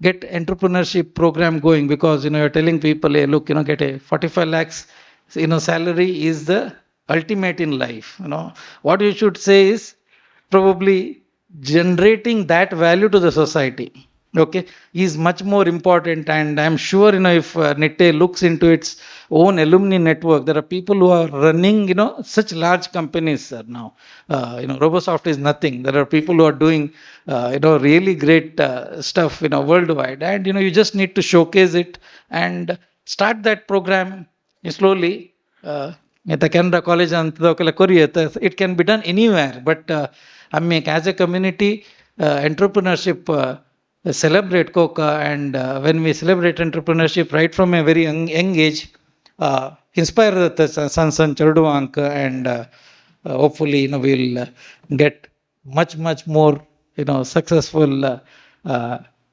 get entrepreneurship program going, because you're telling people, hey, look, get a 45 lakhs salary is the ultimate in life. What you should say is probably generating that value to the society, okay, is much more important. And I'm sure, if Nitte looks into its own alumni network, there are people who are running, such large companies, sir, now. Robosoft is nothing. There are people who are doing, really great stuff, worldwide. And, you just need to showcase it and start that program slowly. At the Canara College and Korea, it can be done anywhere. But I mean, as a community, entrepreneurship, celebrate Coca, and when we celebrate entrepreneurship right from a very young age, inspire the sons and चेरडुवांक, and hopefully, we'll get much, much more, successful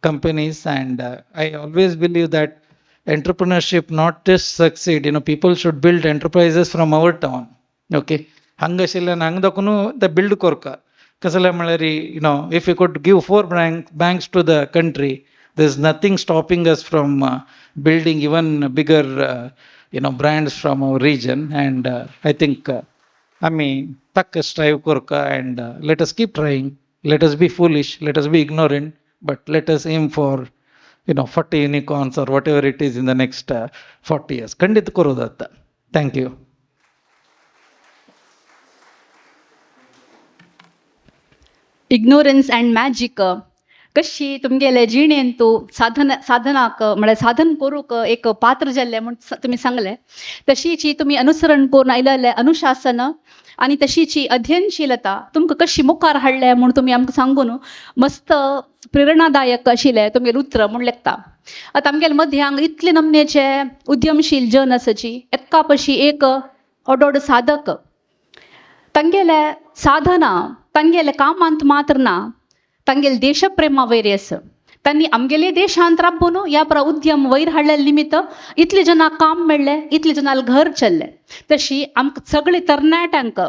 companies. And I always believe that entrepreneurship not just succeed, people should build enterprises from our town. Okay, ಹಂಗಶಿಲ್ಲ ಹಂಗದಕ್ಕೂ the build ಕೊರ್ಕ ಕಸಲ म्हळ्यार if you could give four banks to the country, there is nothing stopping us from building even bigger brands from our region. And I think ಆಮಿ ತಕ್ಕ strive ಕೊರ್ಕ, and let us keep trying. Let us be foolish, let us be ignorant, but let us aim for 40 unicorns or whatever it is in the next 40 years. ಖಂಡಿತ ಕೊರೋದತ್ತ. Thank you. Ignorance and magic कशी तुमगेले जिणेंतू साधन साधनाक म्हळ्यार साधन करूंक एक पात्र जाल्लें म्हूण तुमी सांगलें, तशीची तुमी अनुसरण करून आयिल्लें अनुशासन आनी तशीची अध्ययनशीलता तुमकां कशी मुखार हाडलें म्हूण तुमी आमकां सांगून मस्त प्रेरणादायक आशिल्लें तुमगेलें उतर म्हूण लेखता. आतां आमगेले मदीं हांगा इतले नमनेचे उद्यमशील जन आसाची, एका पशी एक ओडोड साधक, तांगेले साधना तांगेले कामांत मात्र ना, तांगेले देशप्रेमा वयर आसा. तांणी आमगेले देशांत राबून ह्या परा उद्यम वयर हाडले निमित्त इतले जाणांक काम मेळ्ळें, इतले जाणांक घर चल्लें. तशी आमकां सगळे तरणाट्यांक,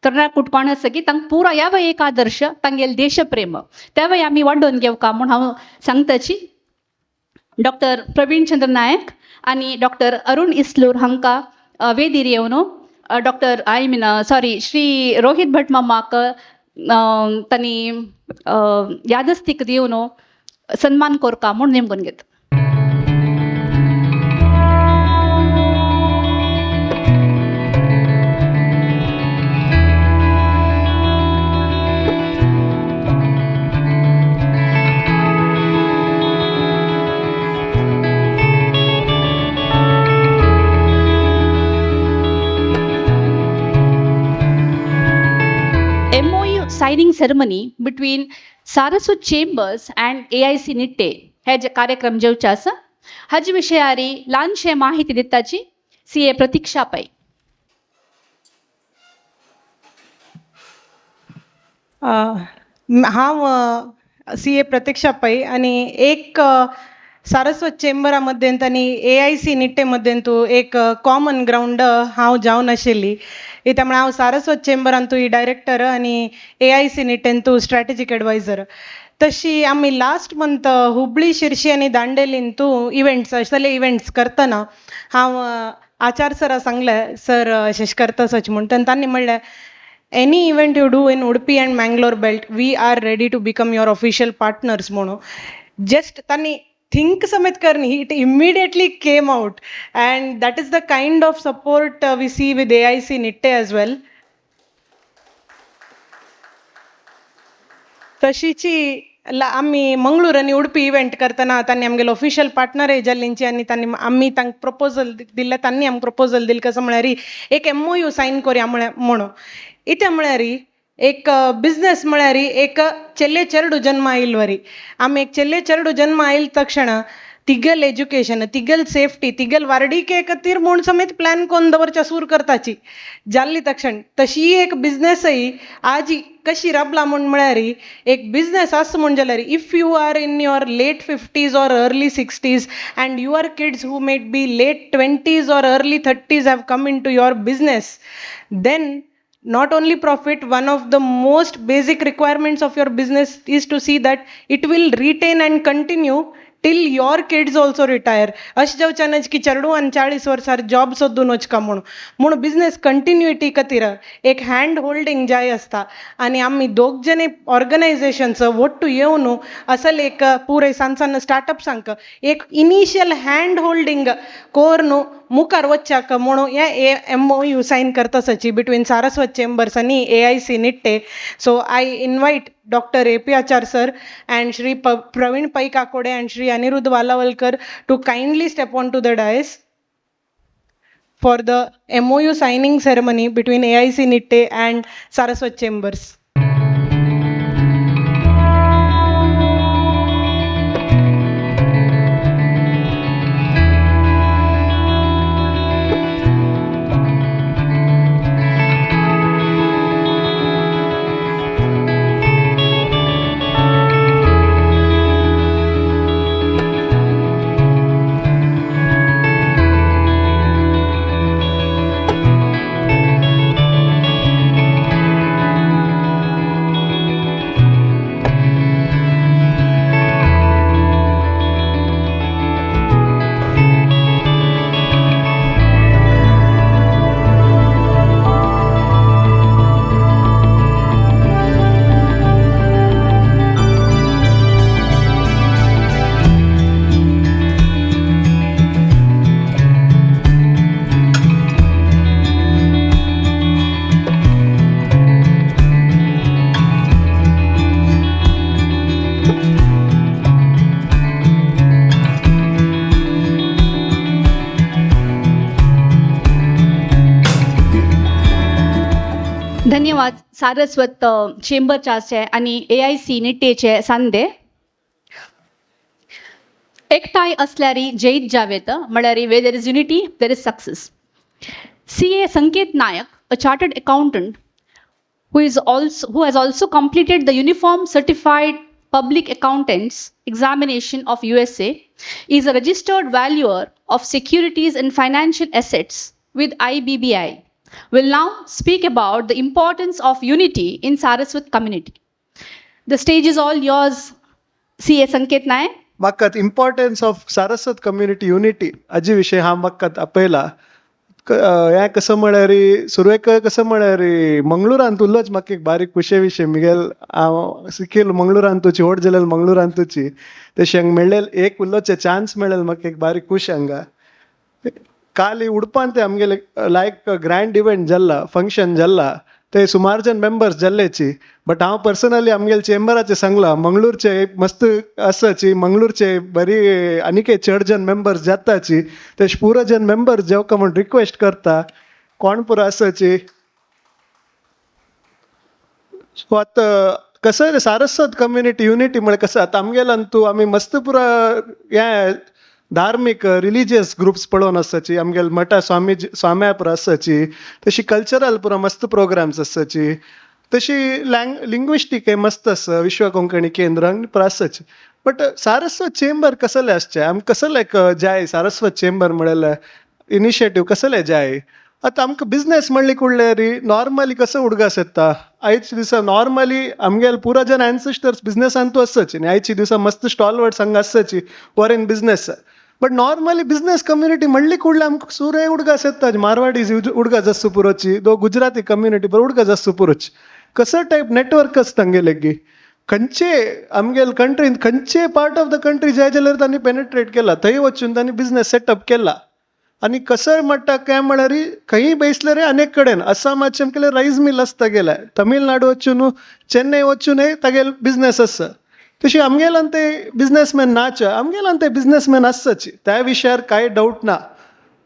तरणाट कोण आसा की तांकां पुरा ह्या वय एक आदर्श तांगेले देशप्रेम, त्या वय आमी वाडोवन घेवका म्हूण हांव सांगताची. डॉक्टर प्रवीण चंद्र नायक आनी डॉक्टर अरुण इस्लूर हांकां वेदीर येवन Doctor I mean sorry Shri Rohit Bhat मामाक तांणी यादस्तीक दिवन सन्मान कोरका म्हूण नेमकून घेता. MOU signing ceremony between Saraswat Chambers and AIC Nitte हे जे कार्यक्रम जेवचे आसा हाजे विशयारी ल्हानशे माहिती दिताची CA Pratiksha Pai. हांव CA Pratiksha Pai आनी एक सारस्वत चेंबरा मध्यंत आनी AIC Nitte मध्यंतू एक कॉमन ग्रावंड हांव जावन आशिल्ली. त्यामुळे हांव सारस्वत चेंबरांतू ही डायरेक्टर आनी AIC निट्टेंतू स्ट्रॅटेजीक एडवायझर. तशी आमी लास्ट मंथ हुबळी शिरशी आनी दांडेलींतू इव्हेंट्स असले इव्हेंट्स करतना हांव आचार सरा सांगलें, सर अशें करता सच म्हूण. तांणी म्हणलें, any event you do in Udupi and Mangalore belt, we are ready to become your official partners म्हणून. जस्ट तांणी थिंक समेत करनी, it immediately came out, and that is the kind of support we see with AIC Nitte as well. तशीची आमी मंगळूर आनी उडपी event करतना तांणी आमगेले official partner जाल्लींची आनी तांणी आमी तांकां प्रपोजल दिल्लें, तांणी आमकां प्रपोजल दिलें कसो म्हळ्यार एक MOU sign करुया म्हणून. इतें म्हळ्यार एक बिजनेस म्हळ्यार एक चेल्ले चेरडू जन्म आयल वरी. आमी एक चेल्ले चेरडू जन्म आयल तक्षण तिगेल एज्युकेशन, तिगेल सेफ्टी, तिगेल वार्डीके खातीर म्हूण समेत प्लॅन कोन्न दवरच्या सूर करताची जाल्ली तक्षण. तशी एक बिजनेसय आज कशी राबला म्हूण म्हळ्यार एक बिजनेस आसा म्हूण जाल्यार if you are in your late 50s or early 60s and your kids who may be late 20s or early 30s have come into your business, then not only profit, one of the most basic requirements of your business is to see that it will retain and continue till your kids also retire. अशें जावचें न्हय की चेडूं आनी 40 वर्सार job सोदून वचका म्हूण. म्हूण business कंटिन्युइटी खातीर एक हँड होल्डींग जाय आसता आनी आमी दोग जाणी ऑर्गनायजेशन्स ಒಟ್ಟು येवन असल एक पुराय सान सान स्टार्टअप्सांक एक इनिशियल हँड होल्डींग कोरून मुखार वचच्याक म्हणून हे MOU sign करतासाची बिटवीन सारस्वत चेंबर्स आनी AIC Nitte. So I invite Doctor A.P. Achar sir and Shri Praveen Pai Kakode and Shri Anirudh Walavalkar to kindly step on to the dais for the MOU signing ceremony between AIC Nitte and Saraswat Chambers. धन्यवाद सारस्वत चेंबरचे आनी AIC निट्टेचे सांदे. एकठांय असल्यार जैत जावेत, म्हळ्यार where there is unity there is success. CA Sanket Nayak, a chartered accountant who has also completed the Uniform Certified Public Accountants Examination of USA, is a registered valuer of securities and financial assets with IBBI, will now speak about the importance of unity in Saraswat community. The stage is all yours, CA Sanket Nayak. म्हाका importance of Saraswat community unity हाजे विशय हांव म्हाका आपयला. हें कसो म्हळ्यार, सुरवेक कसो म्हळ्यार, मंगळुरांत उरलोच. म्हाका एक बारीक खुशे विशय मिगेल, हांव सिकेल मंगळुरांतूची, व्हड जालेल मंगळुरांतूची. तशें हांगा मेळ्ळेल एक उलोवचे चान्स मेळ्ळेल, म्हाका एक बारीक खुश. हांगा काल उडपान ते आमगेले लायक ग्रँड इव्हेंट जाल्ला, फंक्शन जाल्ला, ते सुमार जन मेंबर्स जाल्लेची. बट हांव पर्सनली आमगेले चेंबराचे सांगला, मंगळूरचे एक मस्त आसाची, मंगळूरचे बरी आनीक चड जन मेंबर्स जाताची, ते पुरो जन मेंबर्स जेवका म्हूण रिक्वेस्ट करता. कोण पुरो आसाची. सो आतां कसं सारस्वत कम्युनिटी युनिटी म्हळ्यार कसं, आतां आमगेल्यान तूं आमी मस्त पुरा हें धार्मीक रिलिजियस ग्रुप्स पळोवन आसाची. आमगेले मठा स्वामी स्वाम्या पुरो आसाची, तशी कल्चरल पुरो मस्त प्रोग्राम्स आसाची, तशी लँग लिंग्विस्टीक मस्त आसा, विश्व कोंकणी केंद्र पुरो आसाची. बट सारस्वत चेंबर कसले आसचें, आमकां कसले जाय सारस्वत चेंबर म्हळ्यार इनिशिएटीव कसले जाय? आतां आमकां बिजनेस म्हणली कुडले री नॉर्मली कसो उडगास येता आयच्या दिसा? नॉर्मली आमगेले पुरा जन एन्सेस्टर्स बिजनेसान तूं आसाची आनी आयच्या दिसा मस्त स्टॉलवर्ड्स हांगा आसाची were in business. But normally business community म्हणली कुडले आमकां सुरे उडगास येता, मारवाडीज उडगास आसू पुरोची, दो गुजराती कम्युनिटी बरो उडगास आसू पुरोची. कसो टायप नेटवर्क आसता तांगेले की खंयचे आमगेले कंट्रीन खंयचे पार्ट ऑफ the country जाय जाल्यार तांणी पेनिट्रेट केला, थंय वचून तांणी बिजनेस सेटअप केला. आनी कसं म्हणटा काय म्हळ्यार, खंयी बैसले रे अनेक कडेन, आसामाचे आमगेले रायस मिल आसता गेले, तमिळनाडू वचून, चेन्नय वचूनय तागेले बिजनेस आसा. तशी आमगेल्यान ते बिजनेसमॅन नाच, आमगेल्यान ते बिजनेसमॅन आसताची, त्या विशयार कांय डावट ना.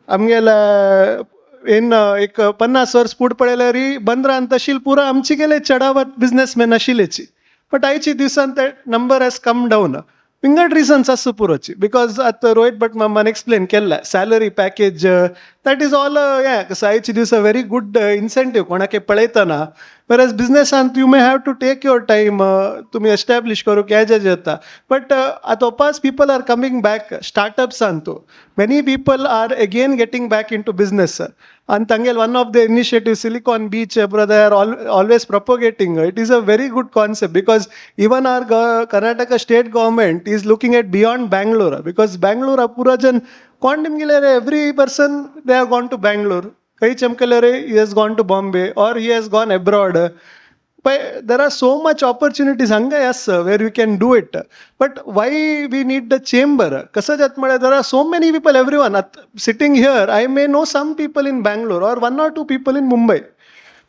आमगेले इन एक 50 वर्स फुडें पळयल्यार बंदरान तशी पुरा आमची गेले चडावत बिजनेसमॅन आशिल्लेची. बट आयच्या दिसान ते नंबर हॅज कम डावन. विंगड रिजन्स आसू पुरोची, because आतां रोहित भट मामान एक्सप्लेन केल्लें, salary package, that is all. हें कसं आयच्या दिसा व्हेरी गुड इन्सेंटीव कोणाक पळयतना, whereas बिजनेसान you may have to take your time, तुमी एस्टॅब्लीश करूंक हें जें जाता. बट आतां वापस people are coming back स्टार्टअप्सान तूं, many people are again getting back into business. आनी तांगेले one of the initiative, Silicon Beach, they are always propagating. It is a very good concept because even our Karnataka state government is looking at beyond Bangalore, because Bangalore पुरा जन कोण निमगेले, every person, they have gone to Bangalore. खंय चमकले रे, he has gone to Bombay or he has gone abroad. But there are so much opportunities हांगाय आसा where you can do it. But why we need the chamber? कसं जाता म्हळ्यार, there are so many people, everyone sitting here, I may know some people in Bangalore or one or two people in Mumbai.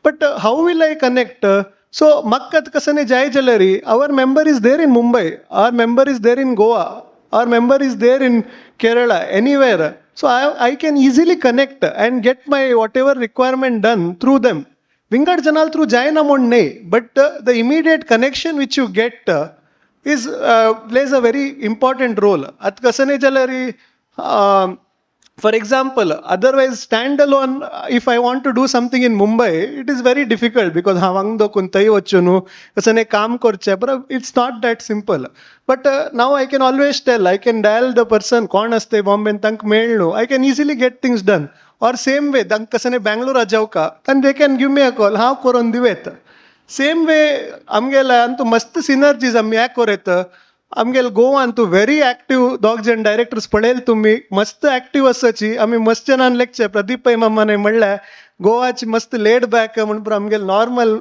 But how will I connect? So म्हाका कसं न्ही जाय जाल्यार, our member is there in Mumbai, our member is there in Goa, our member is there in Kerala, anywhere. So I can easily connect and get my whatever requirement done through them. विंगड जनाल through जायना म्हूण न्ही, but the immediate connection which you get is plays a very important role. आतां कसं न्ही जाल्यार, for example, otherwise stand alone, if I want to do something in Mumbai, it is very difficult because हांव हांगा दोकून थंय वचून न्हू कसं न्ही काम करचें बरं, it's not that simple. But now I can always tell, I can dial the person कोण आसता बॉम्बेन, तांकां मेळ न्हू, I can easily get things done. Or same way तांकां कसं न्ही बँगलोरा जेवका, आनी they can give me a call, हांव करून दिवेत. सेम वे आमगेले आनी मस्त सिनर्जीज आमी हें करयत. आमगेले गोवान तूं व्हेरी एक्टीव दोग जण डायरेक्टर्स पळयल तुमी, मस्त एक्टीव आसाची. आमी मस्त जणान लेगचे प्रदीप पै मामाने म्हणल्यार गोवाची मस्त लेड बॅक म्हण आमगेले normal,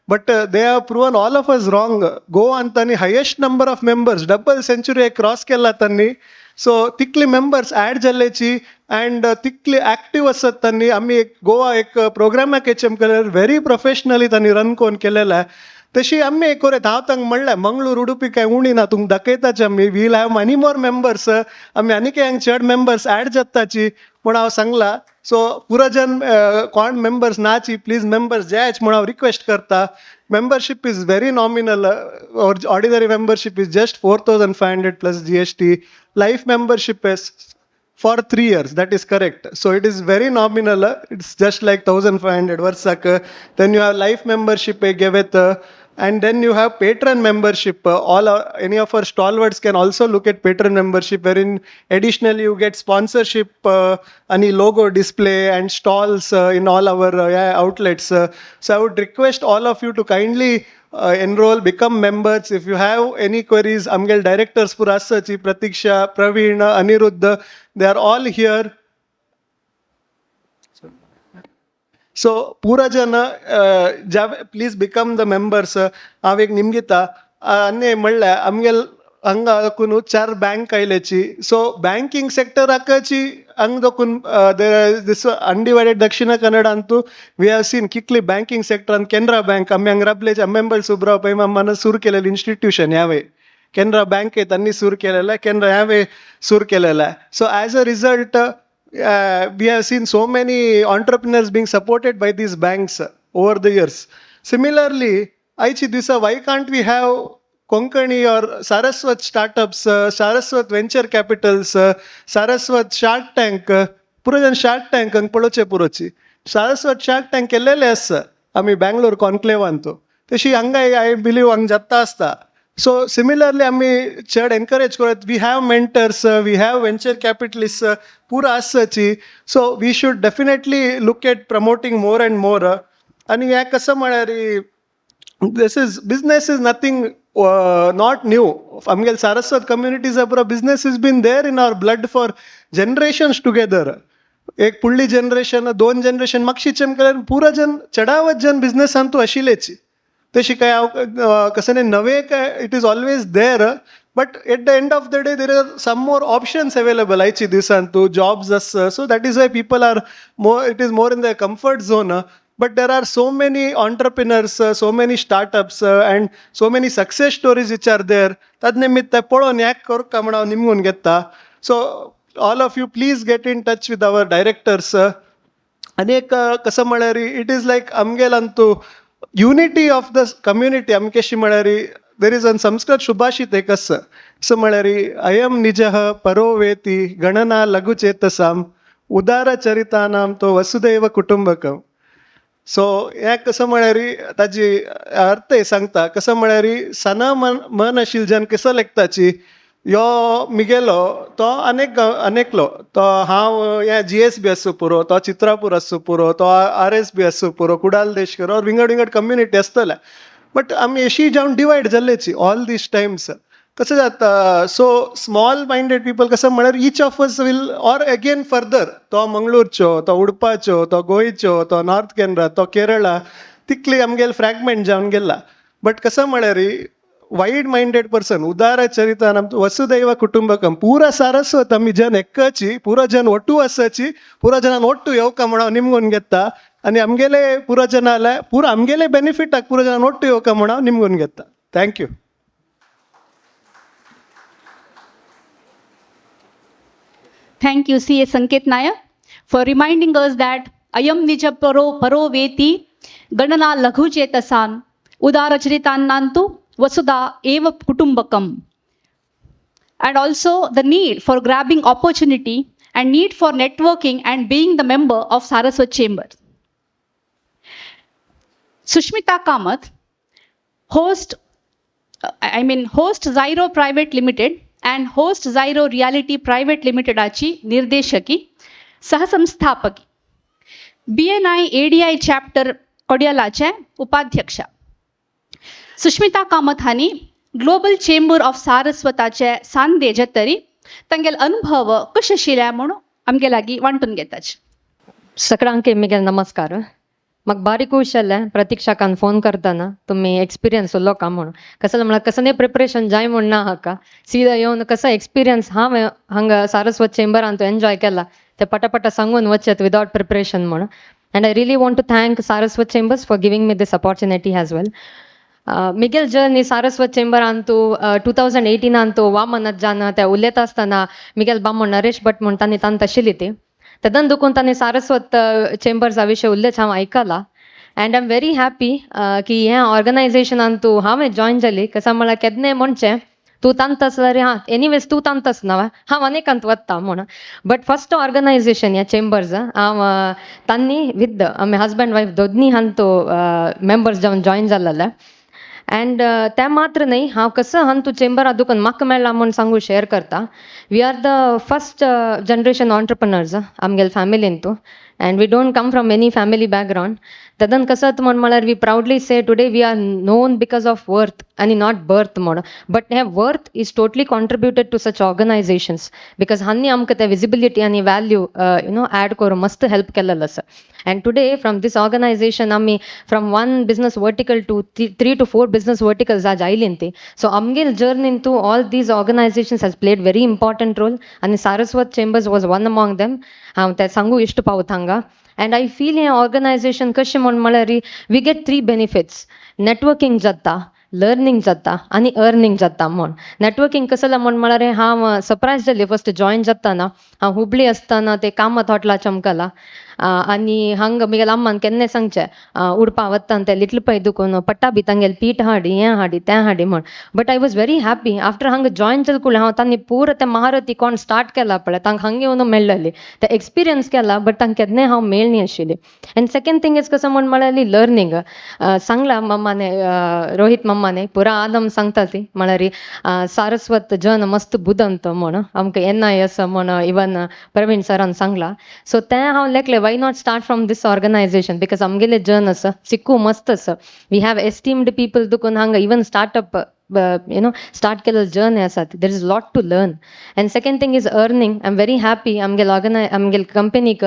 but they have proven all of us wrong. गोवान तांणी highest number of members, double century cross केला तांणी. सो तितली मेंबर्स ऍड जाल्ल्याची अँड तितली एक्टीव आसात तांणी. आमी एक गोवा एक प्रोग्रामाक एच एम केल्यार व्हेरी प्रोफेशनली तांणी रन कोन केलेला आहे. तशी आमी एक कोरयत. हांव तांकां म्हणलें, मंगळूर उडुपी काय उणी ना, तुमकां दाखयताची आमी, we'll have many more members. आमी आनी हांगा चड मेंबर्स ऍड जाताची म्हूण हांव सांगला. सो पुरो जन कोण मेंबर्स नाची, प्लीज मेंबर्स जायच म्हूण हांव रिक्वेस्ट करता. Membership is very nominal. Ordinary membership is just 4500 plus GST. Life membership is for 3 years, that is correct. So it is very nominal. It's just like 1500 वर्साक. Then you have life membership give it, and then you have patron membership. All our, any of our stalwarts can also look at patron membership, wherein additionally you get sponsorship, any logo display and stalls in all our yeah, outlets. So I would request all of you to kindly enroll, become members. If you have any queries, आमगेले directors पुरा आसाची, Pratiksha, Praveen, Aniruddha, they are all here. So पुरा जन ज्या please become the members. हांव एक निमगिता आनी म्हणल्यार आमगेल हांगा दाखून चार बँक आयल्याची. सो बँकींग सेक्टराकची हांगा दाखून दीस अनडिवायडेड दक्षिण Kannada Antu we have seen कितली बँकींग सेक्टरान केनरा बँक आमी हांगा राबलेचे अम्मेंबल सुब्राव पै मामान सुरू केलेलं इन्स्टिट्यूशन ह्यावे केनरा बँक त्यांनी सुरू केलेलं आहे, केनरा ह्यावे सुरू केलेलं आहे. So as a result, we have seen so many entrepreneurs being supported by these banks over the years. Similarly, आयची दिसा why can't we have Konkani or Saraswat startups, Saraswat venture capitals, Saraswat Shark Tank? पुरो जण shark tank पळोवचे पुरोची. Saraswat shark tank केल्लेले आसा आमी बँगलोर कॉन्क्लेवान. तो तशी हांगाय I believe हांगा जाता आसता. सो सिमिलरली आमी चड एनकरेज करत. We have mentors, we have venture capitalist, पुरो आसाची. So we should definitely look at promoting more and more. आनी हें कसं म्हळ्यार, this is business is nothing not new. आमगेल सारस्वत communities पुरो business is been there in our blood for generations together. एक पुडली generation, दोन जनरेशन मागशीचे केल्यार पुरो जन चडावत जन बिझनेसान तूं आशिल्लेच. तशी काय हांव कसं न्ही नवे काय, it is always there, but at the end of the day there are some more options available आयची दिसान तूं जॉब्स आसा. So that is why people are more, it is more in the comfort zone. But there are so many entrepreneurs, so many startups, and so many success stories which are there. तद निमित्त पळोवन yak करूंक म्हण हांव निमगून घेता. So all of you, please get in touch with our directors. आनी एक कसं म्हळ्यार, it is like आमगेल Antu unity of the community आमके कशी म्हळ्यार, there is an Sanskrit सुभाषित एक आसा. असं म्हळ्यार, अयम निजः परो वेति गणना लघुचेतसाम उदार चरितानाम तो वसुदैव कुटुंबकम. सो हें कसं म्हळ्यार, ताजी अर्थ सांगता कसं म्हळ्यार, सना मन मन आशिल्ले जन कसं लेखताची यो मिगेलो तो अनेक अनेकलो तो हांव हे जीएसबी आसूं पुरो, तो चित्रापूर आसूं पुरो, तो आरएसबी आसूं पुरो, कुडाल देशकर और विंगड विंगड कम्युनिटी आसतले. बट आमी अशी जावन डिवायड जाल्लेची ऑल these times. कसं जाता, सो स्मॉल मायंडेड पीपल कसं म्हळ्यार, each of us will or again further तो मंगळूरचो, तो उडपाचो, तो गोंयचो, तो नॉर्थ केनरा, तो केरळा, तितली आमगेले फ्रॅगमेंट जावन गेला. बट कसं म्हळ्यार, वाईड माइंडेड पर्सन उदार चरितान वसुदैव कुटुंबकम पुरा सारस्वत आमी जन एक्काची, पुरा जन ಒಟ್ಟು आसाची, पुरा जनान ಒಟ್ಟು येवका म्हण हांव निमगून घेता. आनी आमगेले पुरा जनाले पुरा आमगेले बेनिफिटाक पुरा जनान ಒಟ್ಟು येवका म्हण हांव निमगून घेता. Thank you. Thank you, CA Sanket Nayak, for reminding us that Ayam Nija Paro Paro Veti Ganana Laghu Chetasan Udaracharitanantu Vasudha Eva Kutumbakam. And also the need for grabbing opportunity and need for networking and being the member of Saraswat Chamber. Sushmita Kamath, host, I mean host Zyro Private Limited and host Zyro Reality Private Limited आची निर्देशकी, सहसंस्थापकी, BNI ADI chapter कोडियालाचे उपाध्यक्षा. सुष्मिता कामत हांणी global chamber of सारस्वताचे सांदे जतरी तांगेले अनुभव कशे आशिल्ले म्हूण आमगे लागीं वांटून घेताचे. सगळ्यांक मिगेल नमस्कार. म्हाका बारीक खूश जालें प्रतिक्षाकान फोन करतना तुमी एक्सपिरियन्स उरलो का म्हणून. कसं म्हळ्यार कसं प्रिपरेशन जाय म्हूण ना हाका, सीधा येवन कसो एक्सपिरियन्स हांवें हांगा सारस्वत चेंबरान तो एन्जॉय केला ते पटापटा सांगून वचत विदावट प्रिपरेशन म्हणून. And I really want to thank Saraswat Chambers for giving me this opportunity as well. Miguel journey Saraswat चेंबरान तूं 2018 तूं वामनाथ जान ते उलयता आसतना मिगेल बामण नरेश भट म्हूण तांणी तांत आशिल्ली ती तेदन दुखून तांणी सारस्वत चेंबर्सा विशय उल्लेच हांव आयकला. And I am very happy की ह्या ऑर्गनायझेशनान तूं हांवें जॉयन जाली. कसं म्हळ्यार केन्नाय म्हणचें तूं तांतस जाल्यार हां एनिवेज तूं तांतस ना हांव अनेकांत वता म्हूण. बट फस्ट ऑर्गनायझेशन ह्या चेंबर्स हांव तांणी विथ आमी हजबंड वायफ दोन्ही हांतू मेंबर्स जावन जॉयन जाल्ले. अँड तें मात्र न्हय, हांव कसो हांव तूं चेंबरा दुकान म्हाका मेळ्ळा म्हूण सांगू शेअर करता. We are the first generation entrepreneurs आमगेले फॅमिलीन तूं. And we don't come from any family background. तेदन कसत म्हण म्हळ्यार we proudly say today we are known because of worth आनी not birth म्हण. बट हे worth is totally contributed to such organisations because हांनी आमकां ते विजिबिलिटी आनी व्हॅल्यू you know add करून मस्त हेल्प केलेलो आसा. And today from this organisation आमी from one business vertical to three to four business verticals आज आयलीं ती. सो आमगेल जर्नीन तूं all these organisations has played very important role आनी Saraswat chambers was one among them. हांव तें सांगू इश्ट पावता हांगा. अँड I feel हें ऑर्गनायझेशन कशें म्हण म्हळ्यार we get three benefits. Networking जाता, लर्नींग जाता आनी अर्नींग जाता म्हण. नेटवर्किंग कसलें म्हण म्हळ्यार हांव सरप्रायज जालें फस्ट जॉयन जाताना. हांव हुबळी आसतना ते कामत हॉटेला चमकला आनी हांगा म्हगेल्या अम्मान केन्नाय सांगचें उडपा वता ते लिटल पै दुकून पट्टा बी तांगेले पीठ हाडी हें हाडी तें हाडी म्हण. But I was very happy after हांगा जॉयन जाल कुडलें हांव तांणी पुरो ते महारथी कोण स्टार्ट केला पळय तांकां हांगा येवन मेळ्ळेली ते एक्सपिरियन्स केला बट तांकां केन्नाय हांव मेळनी आशिल्ली. अँड सेकंड थींग is कसो म्हण म्हळ्यार लर्नींग. सांगला मम्माने रोहित मम्माने पुरा आदम सांगता ती म्हळ्यार सारस्वत जन मस्त बुदंत म्हण आमकां NIS म्हण इवन प्रवीण सरान सांगला. सो तें हांव लेखलें why not start from this organisation because आमगेले जन आसा शिकू मस्त आसा. We have esteemed people Dukun हांगा even startup you know start केलेले जन आसात. There is lot to learn. And second thing is earning. I am very happy आमगेल ऑर्गनाय आमगेल कंपनीक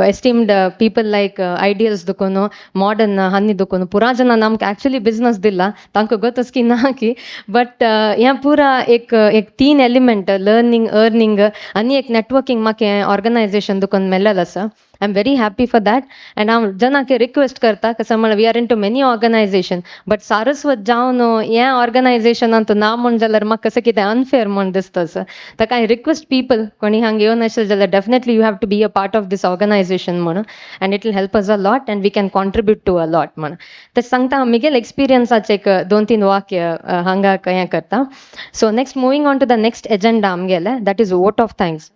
एस्टीम्ड पीपल लायक आयडियल्स दुकून मॉडर्न हान्नी दुकून पुरा जनान आमकां एक्चुली बिजनस दिला. तांकां गोतस की ना की बट हें पुरा एक एक तीन एलिमेंट लर्नींग अर्नींग आनी एक नेटवर्किंग म्हाका हें ऑर्गनायझेशन दुकून मेळ्ळेलें आसा. I am very happy for that. And हांव जनांक रिक्वेस्ट करता कसो म्हळ्यार we are into many organisation but Saraswat जावन हें ऑर्गनायझेशनांत ना म्हण जाल्यार म्हाका कसं कितें अनफेर म्हण दिसता सर. ताका I request people कोणी हांगा येवन आशिल्ले जाल्यार definitely you have to be a part of this organisation म्हणून and it will help us a lot and we can contribute to a lot म्हणून. तशें सांगता हांव म्हगेले एक्सपिरियन्साचें एक 2-3 वाक्य हांगा हें करता. So next moving on to the next agenda आमगेलें that is vote of thanks.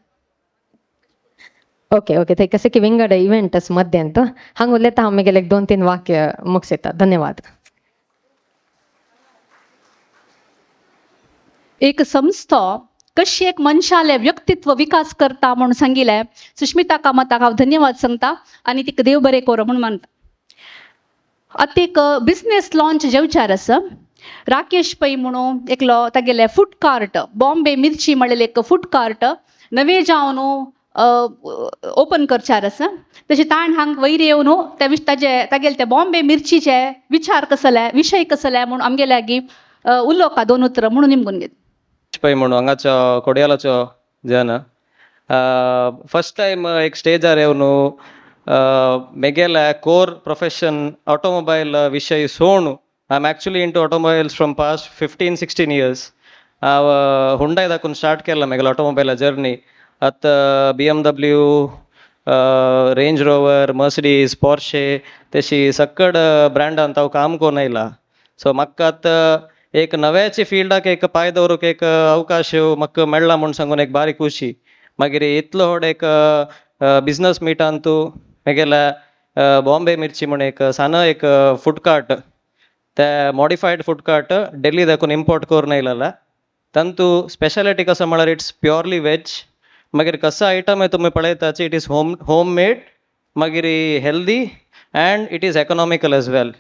Okay okay ते कसे की विंगड इव्हेंट आसा मध्यांत हांगा उलयता हांव म्हगेलें एक 2-3 वाक्य मुगसयता. धन्यवाद. एक संस्था कशी एक मनशाले व्यक्तित्व विकास करता म्हणून सांगिल्लें सुष्मिता कामताक हांव धन्यवाद सांगता आनी तिका देव बरें करूं म्हूण मानता. आतां एक बिजनेस लॉन्च जेवचार आसा. राकेश पै म्हणून एकलो तागेले फूड कार्ट बॉम्बे मिर्ची म्हणलेले एक फूड कार्ट नवे जावन ओपन करचार आसा. तशें ताण हांग वयर येवन त्या ताजे तागेले ते बॉम्बे मिर्चीचे विचार कसले विशय कसले म्हूण आमगे लागीं उलोवका दोन उतरां म्हणून निमगून घेत. पै म्हणून हांगाचो कोडियालाचो जन फर्स्ट टायम एक स्टेजार येवन मेगेले कोर प्रोफेशन ऑटोमोबायल विशय सोण I am actually into automobiles from past 15-16 years. हांव हुंडाय दाखून स्टार्ट केला मेगेलो ऑटोमोबायला जर्नी. आतां BMW, Range Rover, Mercedes, Porsche तशी सक्कड ब्रँडांत हांव काम करून आयला. सो म्हाका आतां एक नव्याची फिल्डाक एक पांय दवरूंक एक अवकाश म्हाका मेळ्ळा म्हूण सांगून एक बारीक खुशी. मागीर इतलो व्हड एक बिजनस मिटांतू म्हगेल्या बॉम्बे मिर्ची म्हूण एक सान एक फूड कार्ट ते मॉडिफायड फूड कार्ट डेल्ली दाखून इम्पोर्ट करून आयलेला. तांतू स्पेशालिटी कसो म्हळ्यार it's purely veg. मागीर कसो आयटम तुमी पळयताची it is home made मागीर healthy and it is economical as well.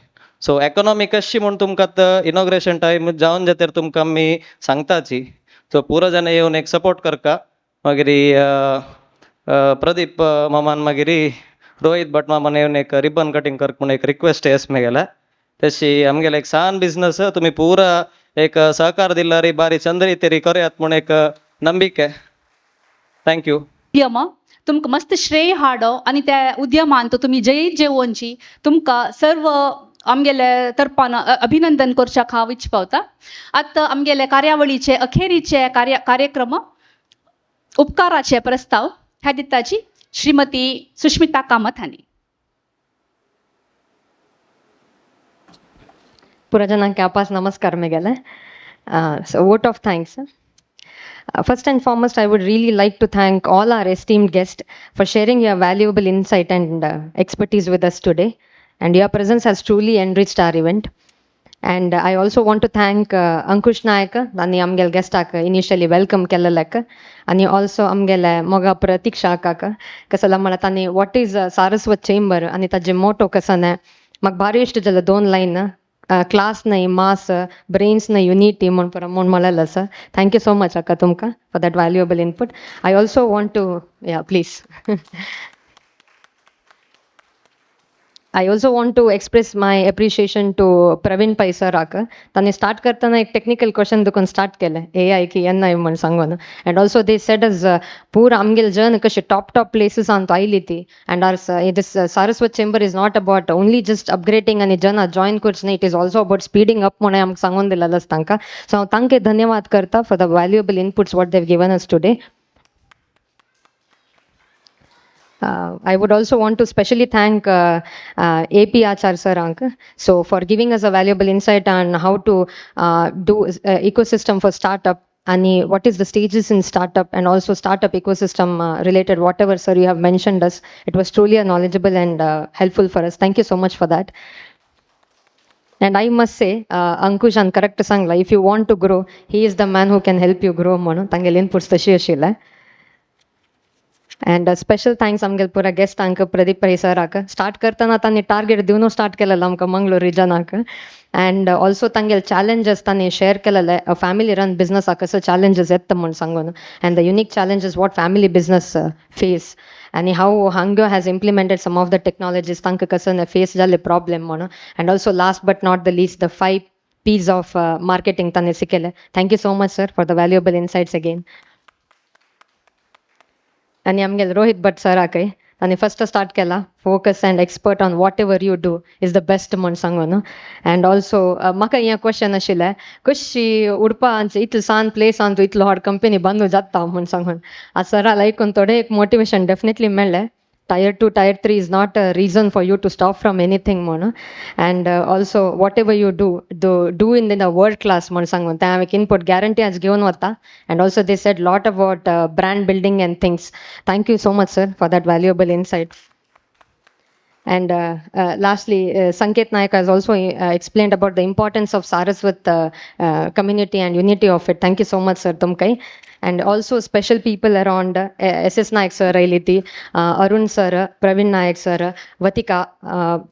So economy कशी म्हूण तुमकां आतां इनॉग्रेशन टायम जावन जाल्यार तुमकां आमी सांगताची. सो पुरो जाणां येवन एक सपोर्ट करका. मागीर प्रदीप मामान मागीर रोहित भट मामान येवन एक रिबन कटींग करक म्हूण एक रिक्वेस्ट येस मेगेल्या. तशी आमगेले एक सान बिजनस तुमी पुरा एक सहकार दिल्यार बारी चंद्री तरी करयात म्हूण एक नंबिके. Thank you. उद्यम तुमकां मस्त श्रेय हाडो आनी त्या उद्यमांत तुमी जयत जेवोनची तुमकां सर्व आमगेले तरपान अभिनंदन करच्याक हांव इच्छ पावता. आतां आमगेले कार्यावळीचे अखेरीचे कार्यक्रम उपकाराचे प्रस्ताव ह्या दिताची श्रीमती सुष्मिता कामत हांणी. पुरा जनांक आपास नमस्कार मेगेले. So vote of thanks. First and foremost, I would really like to thank all our esteemed guests for sharing your valuable insight and expertise with us today. And your presence has truly enriched our event. And I also want to thank Ankush Naik आनी आमगेले गेस्टाक initially welcome केलेल्याक आनी also आमगेले मोगा प्रतीक्षा काका कसला म्हळ्यार तांणी what is Saraswat chamber आनी ताजें मोटो कसो न्हय म्हाका भारी इश्ट जालें दोन लायन क्लास न्हय मास ब्रेन्स न्हय युनिटी म्हूण म्हूण म्हणलेलें आसा. Thank you so much अक्का तुमकां for that valuable input. I also want to yeah please. I also want to express my appreciation to Praveen Pai sir आक. तांणी स्टार्ट करतना एक टेक्निकल क्वेश्चन दुकून स्टार्ट केलें ए I की एन I म्हण सांगून. And also they said as पूरा आमगेले जन कशे टॉप टॉप प्लेसीसान तो आयली ती. And our this Saraswat chamber is not about only just upgrading आनी जना जॉयन करचे न्ही, it is also about speeding up म्हणून आमकां सांगून दिलेलें आसा तांकां. सो हांव तांकां धन्यवाद करता for the valuable inputs what they've given us today. I would also want to specially thank AP Achar sir ank, so for giving us a valuable insight on how to do ecosystem for startup and what is the stages in startup and also startup ecosystem related, whatever sir you have mentioned us. It was truly a knowledgeable and helpful for us. Thank you so much for that. And I must say, Ankush and correct sangla, if you want to grow, he is the man who can help you grow म्हणून तांगेले inputs तशी आशिल्ले. And special thanks आमगेले पुरा guest आंक प्रदीप पै सराक. Start करतना तांणी टार्गेट दिवन स्टार्ट केलेलो आमकां मंगळूर रिजनाक. अँड ऑल्सो तांगेले चॅलेंजीस तांणी शेअर केलेले, फॅमिली रन बिझनसाक कसो चॅलेंजीस येता म्हूण सांगून, and the unique challenges what family business face आनी how Hangyo has implemented some of the technologies तांकां कसो फेस जाल्ले प्रॉब्लेम म्हणून. And also last but not the least the 5 Ps of marketing तांणी शिकयले. Thank you so much sir for the valuable insights again. आनी आमगेले रोहित भट सराकय तांणी first start केला focus and expert on whatever you do is the best म्हूण सांगून. And also म्हाका हें question आशिल्लें कशी उडपा इतले सान प्लेसान तूं इतलो व्हड कंपनी बांदू जाता म्हूण सांगून. आज सराक आयकून थोडें एक मोटिवेशन डेफिनेटली मेळ्ळें. Tier 2, Tier 3 is not a reason for you to stop from anything म्हणून. And also whatever you do, do in the world class म्हूण सांगून तें हांवें इनपूट गॅरंटी आज घेवन वता. And also they said lot about brand building and things. Thank you so much sir for that valuable insight. And lastly, Sanket Naik has also explained about the importance of Saraswat community and unity of it. Thank you so much, sir, तुमकां. And also special people around S.S. Naik sir, आयली Arun sir, Praveen Naik sir, Vatika,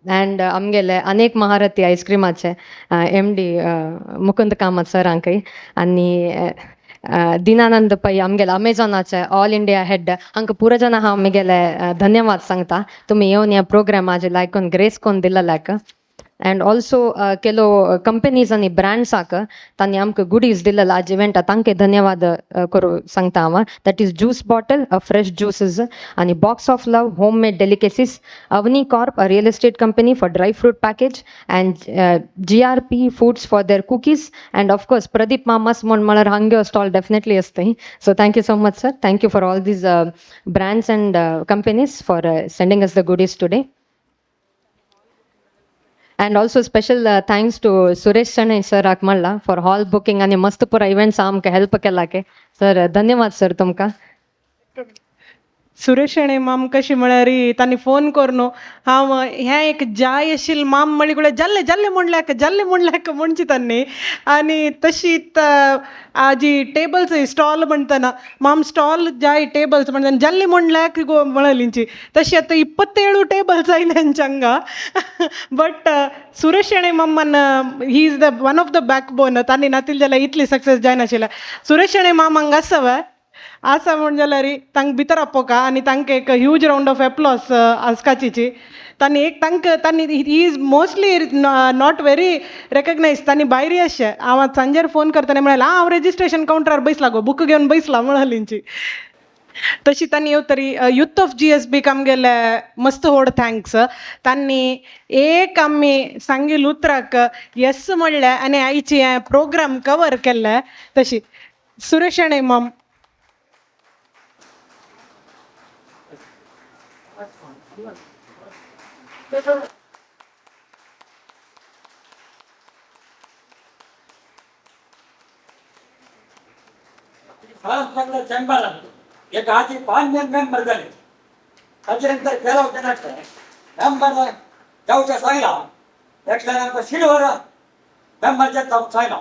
and आमगेले अनेक महारथी आयस्क्रीमाचे MD Mukund Kamat sir आंकय आनी दिनानंद पै आमगेले अमेझॉनाचे all India head हांकां पुरो जाणां हांव म्हगेले धन्यवाद सांगता तुमी येवन ह्या प्रोग्रामाचे लायकून ग्रेस करून दिलेल्याक. अँड ऑल्सो केलो कंपनीज आनी ब्रँड्साक तांणी आमकां गुडीज दिलेले आज इव्हेंटा तांकां धन्यवाद करूं सांगता हांव. That is juice bottle fresh juices आनी box of love home made delicacies, Avani corp a real estate company for dry fruit package, and GRP foods for their cookies, and of course Pradeep mama's म्हूण म्हळ्यार हांगेलो stall definitely आसता. So thank you so much sir. Thank you for all these brands and companies for sending us the goodies today. And also special thanks to Suresh Shenoy sir Akmalla for hall booking आणि मस्त पुरा events आमकां help केला K sir. धन्यवाद sir तुमकां. सुरेश शेणै माम कशी म्हळ्यार तांणी फोन करून हांव हें एक जाय आशिल्लें माम म्हळी गुळे जाल्लें जाल्लें म्हणल्याक जाल्लें म्हणल्याक म्हणची तांणी. आनी तशीच आजी टेबल्स स्टॉल म्हणटना माम स्टॉल जाय टेबल्स म्हणटना जाल्लें म्हणल्याक गो म्हणलिंची तशी आतां 27 टेबल्स आयले हांगा. बट सुरेश शेणै मामान he is the one of the backbone. तांणी नातिल्लें जाल्यार इतली सक्सेस जायनाशिल्लें. सुरेश शेणै माम हांगा आसा आसा म्हण जाल्यार तांकां भितर आपोवका आनी तांकां एक ह्यूज रावंड ऑफ एप्लॉस आसकाचीची. तांणी एक तांकां तांणी he is mostly not very recognise. तांणी भायर अशें हांव आतां सांजेर फोन करतना म्हळ्यार हांव रेजिस्ट्रेशन कावंटरार बैसला गो बूक घेवन बैसला म्हळालींची. तशी तांणी येव तरी युथ ऑफ GSB आमगेले मस्त व्हड thanks. तांणी एक आमी सांगिल्लें उतराक येस म्हणलें आनी आयची हें प्रोग्राम कवर केल्लें. तशी सुरेश शेणै माम. सारस्वत चेंबर एक आजी 5 मेंबर झाले. ताचे नंतर केला होते मेंबर जावच्या सांगला एकल्यान आमकां सिल्वर मेंबर जाता जायना.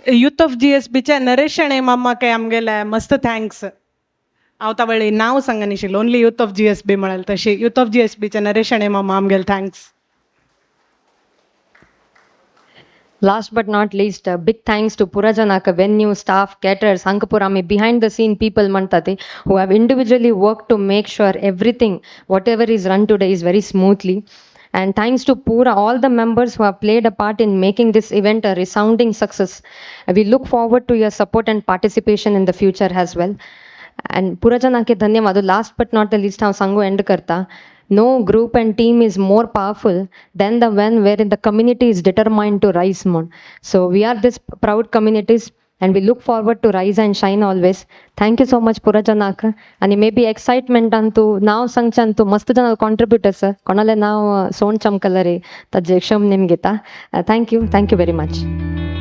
यूथ ऑफ जी एस बीचे नरेश शणै मामाक आमगेले मस्त thanks. हांव तावळी नांव सांगनाशिल्लें, only youth of GSB म्हळ्यार तशी यूथ ऑफ जी एस बीचे नरेश शणै मामा आमगेले thanks. Last but not least, big thanks to पुराजनाक, venue, staff, caterers, हांकां पुरा आमी behind the scene people म्हणटा ते, who have individually worked to make sure everything, whatever is run today, is very smoothly. And thanks to Pura, all the members who have played a part in making this event a resounding success. We look forward to your support and participation in the future as well. And पुराजनाके धन्यवाद. Last but not the least, हांव सांगू and करता, no group and team is more powerful than the one wherein the community is determined to rise more. So we are this proud communities and we look forward to rise and shine always. Thank you so much, पुराजनाक. आणि may be एक्साइटमेंटान तूं नांव सांगच्यान तूं मस्त जाण कॉन्ट्रिब्युटर्स कोणालें नांव सोण चमकलं रे, ताजे क्षम नेम घेता. Thank you, thank you very much.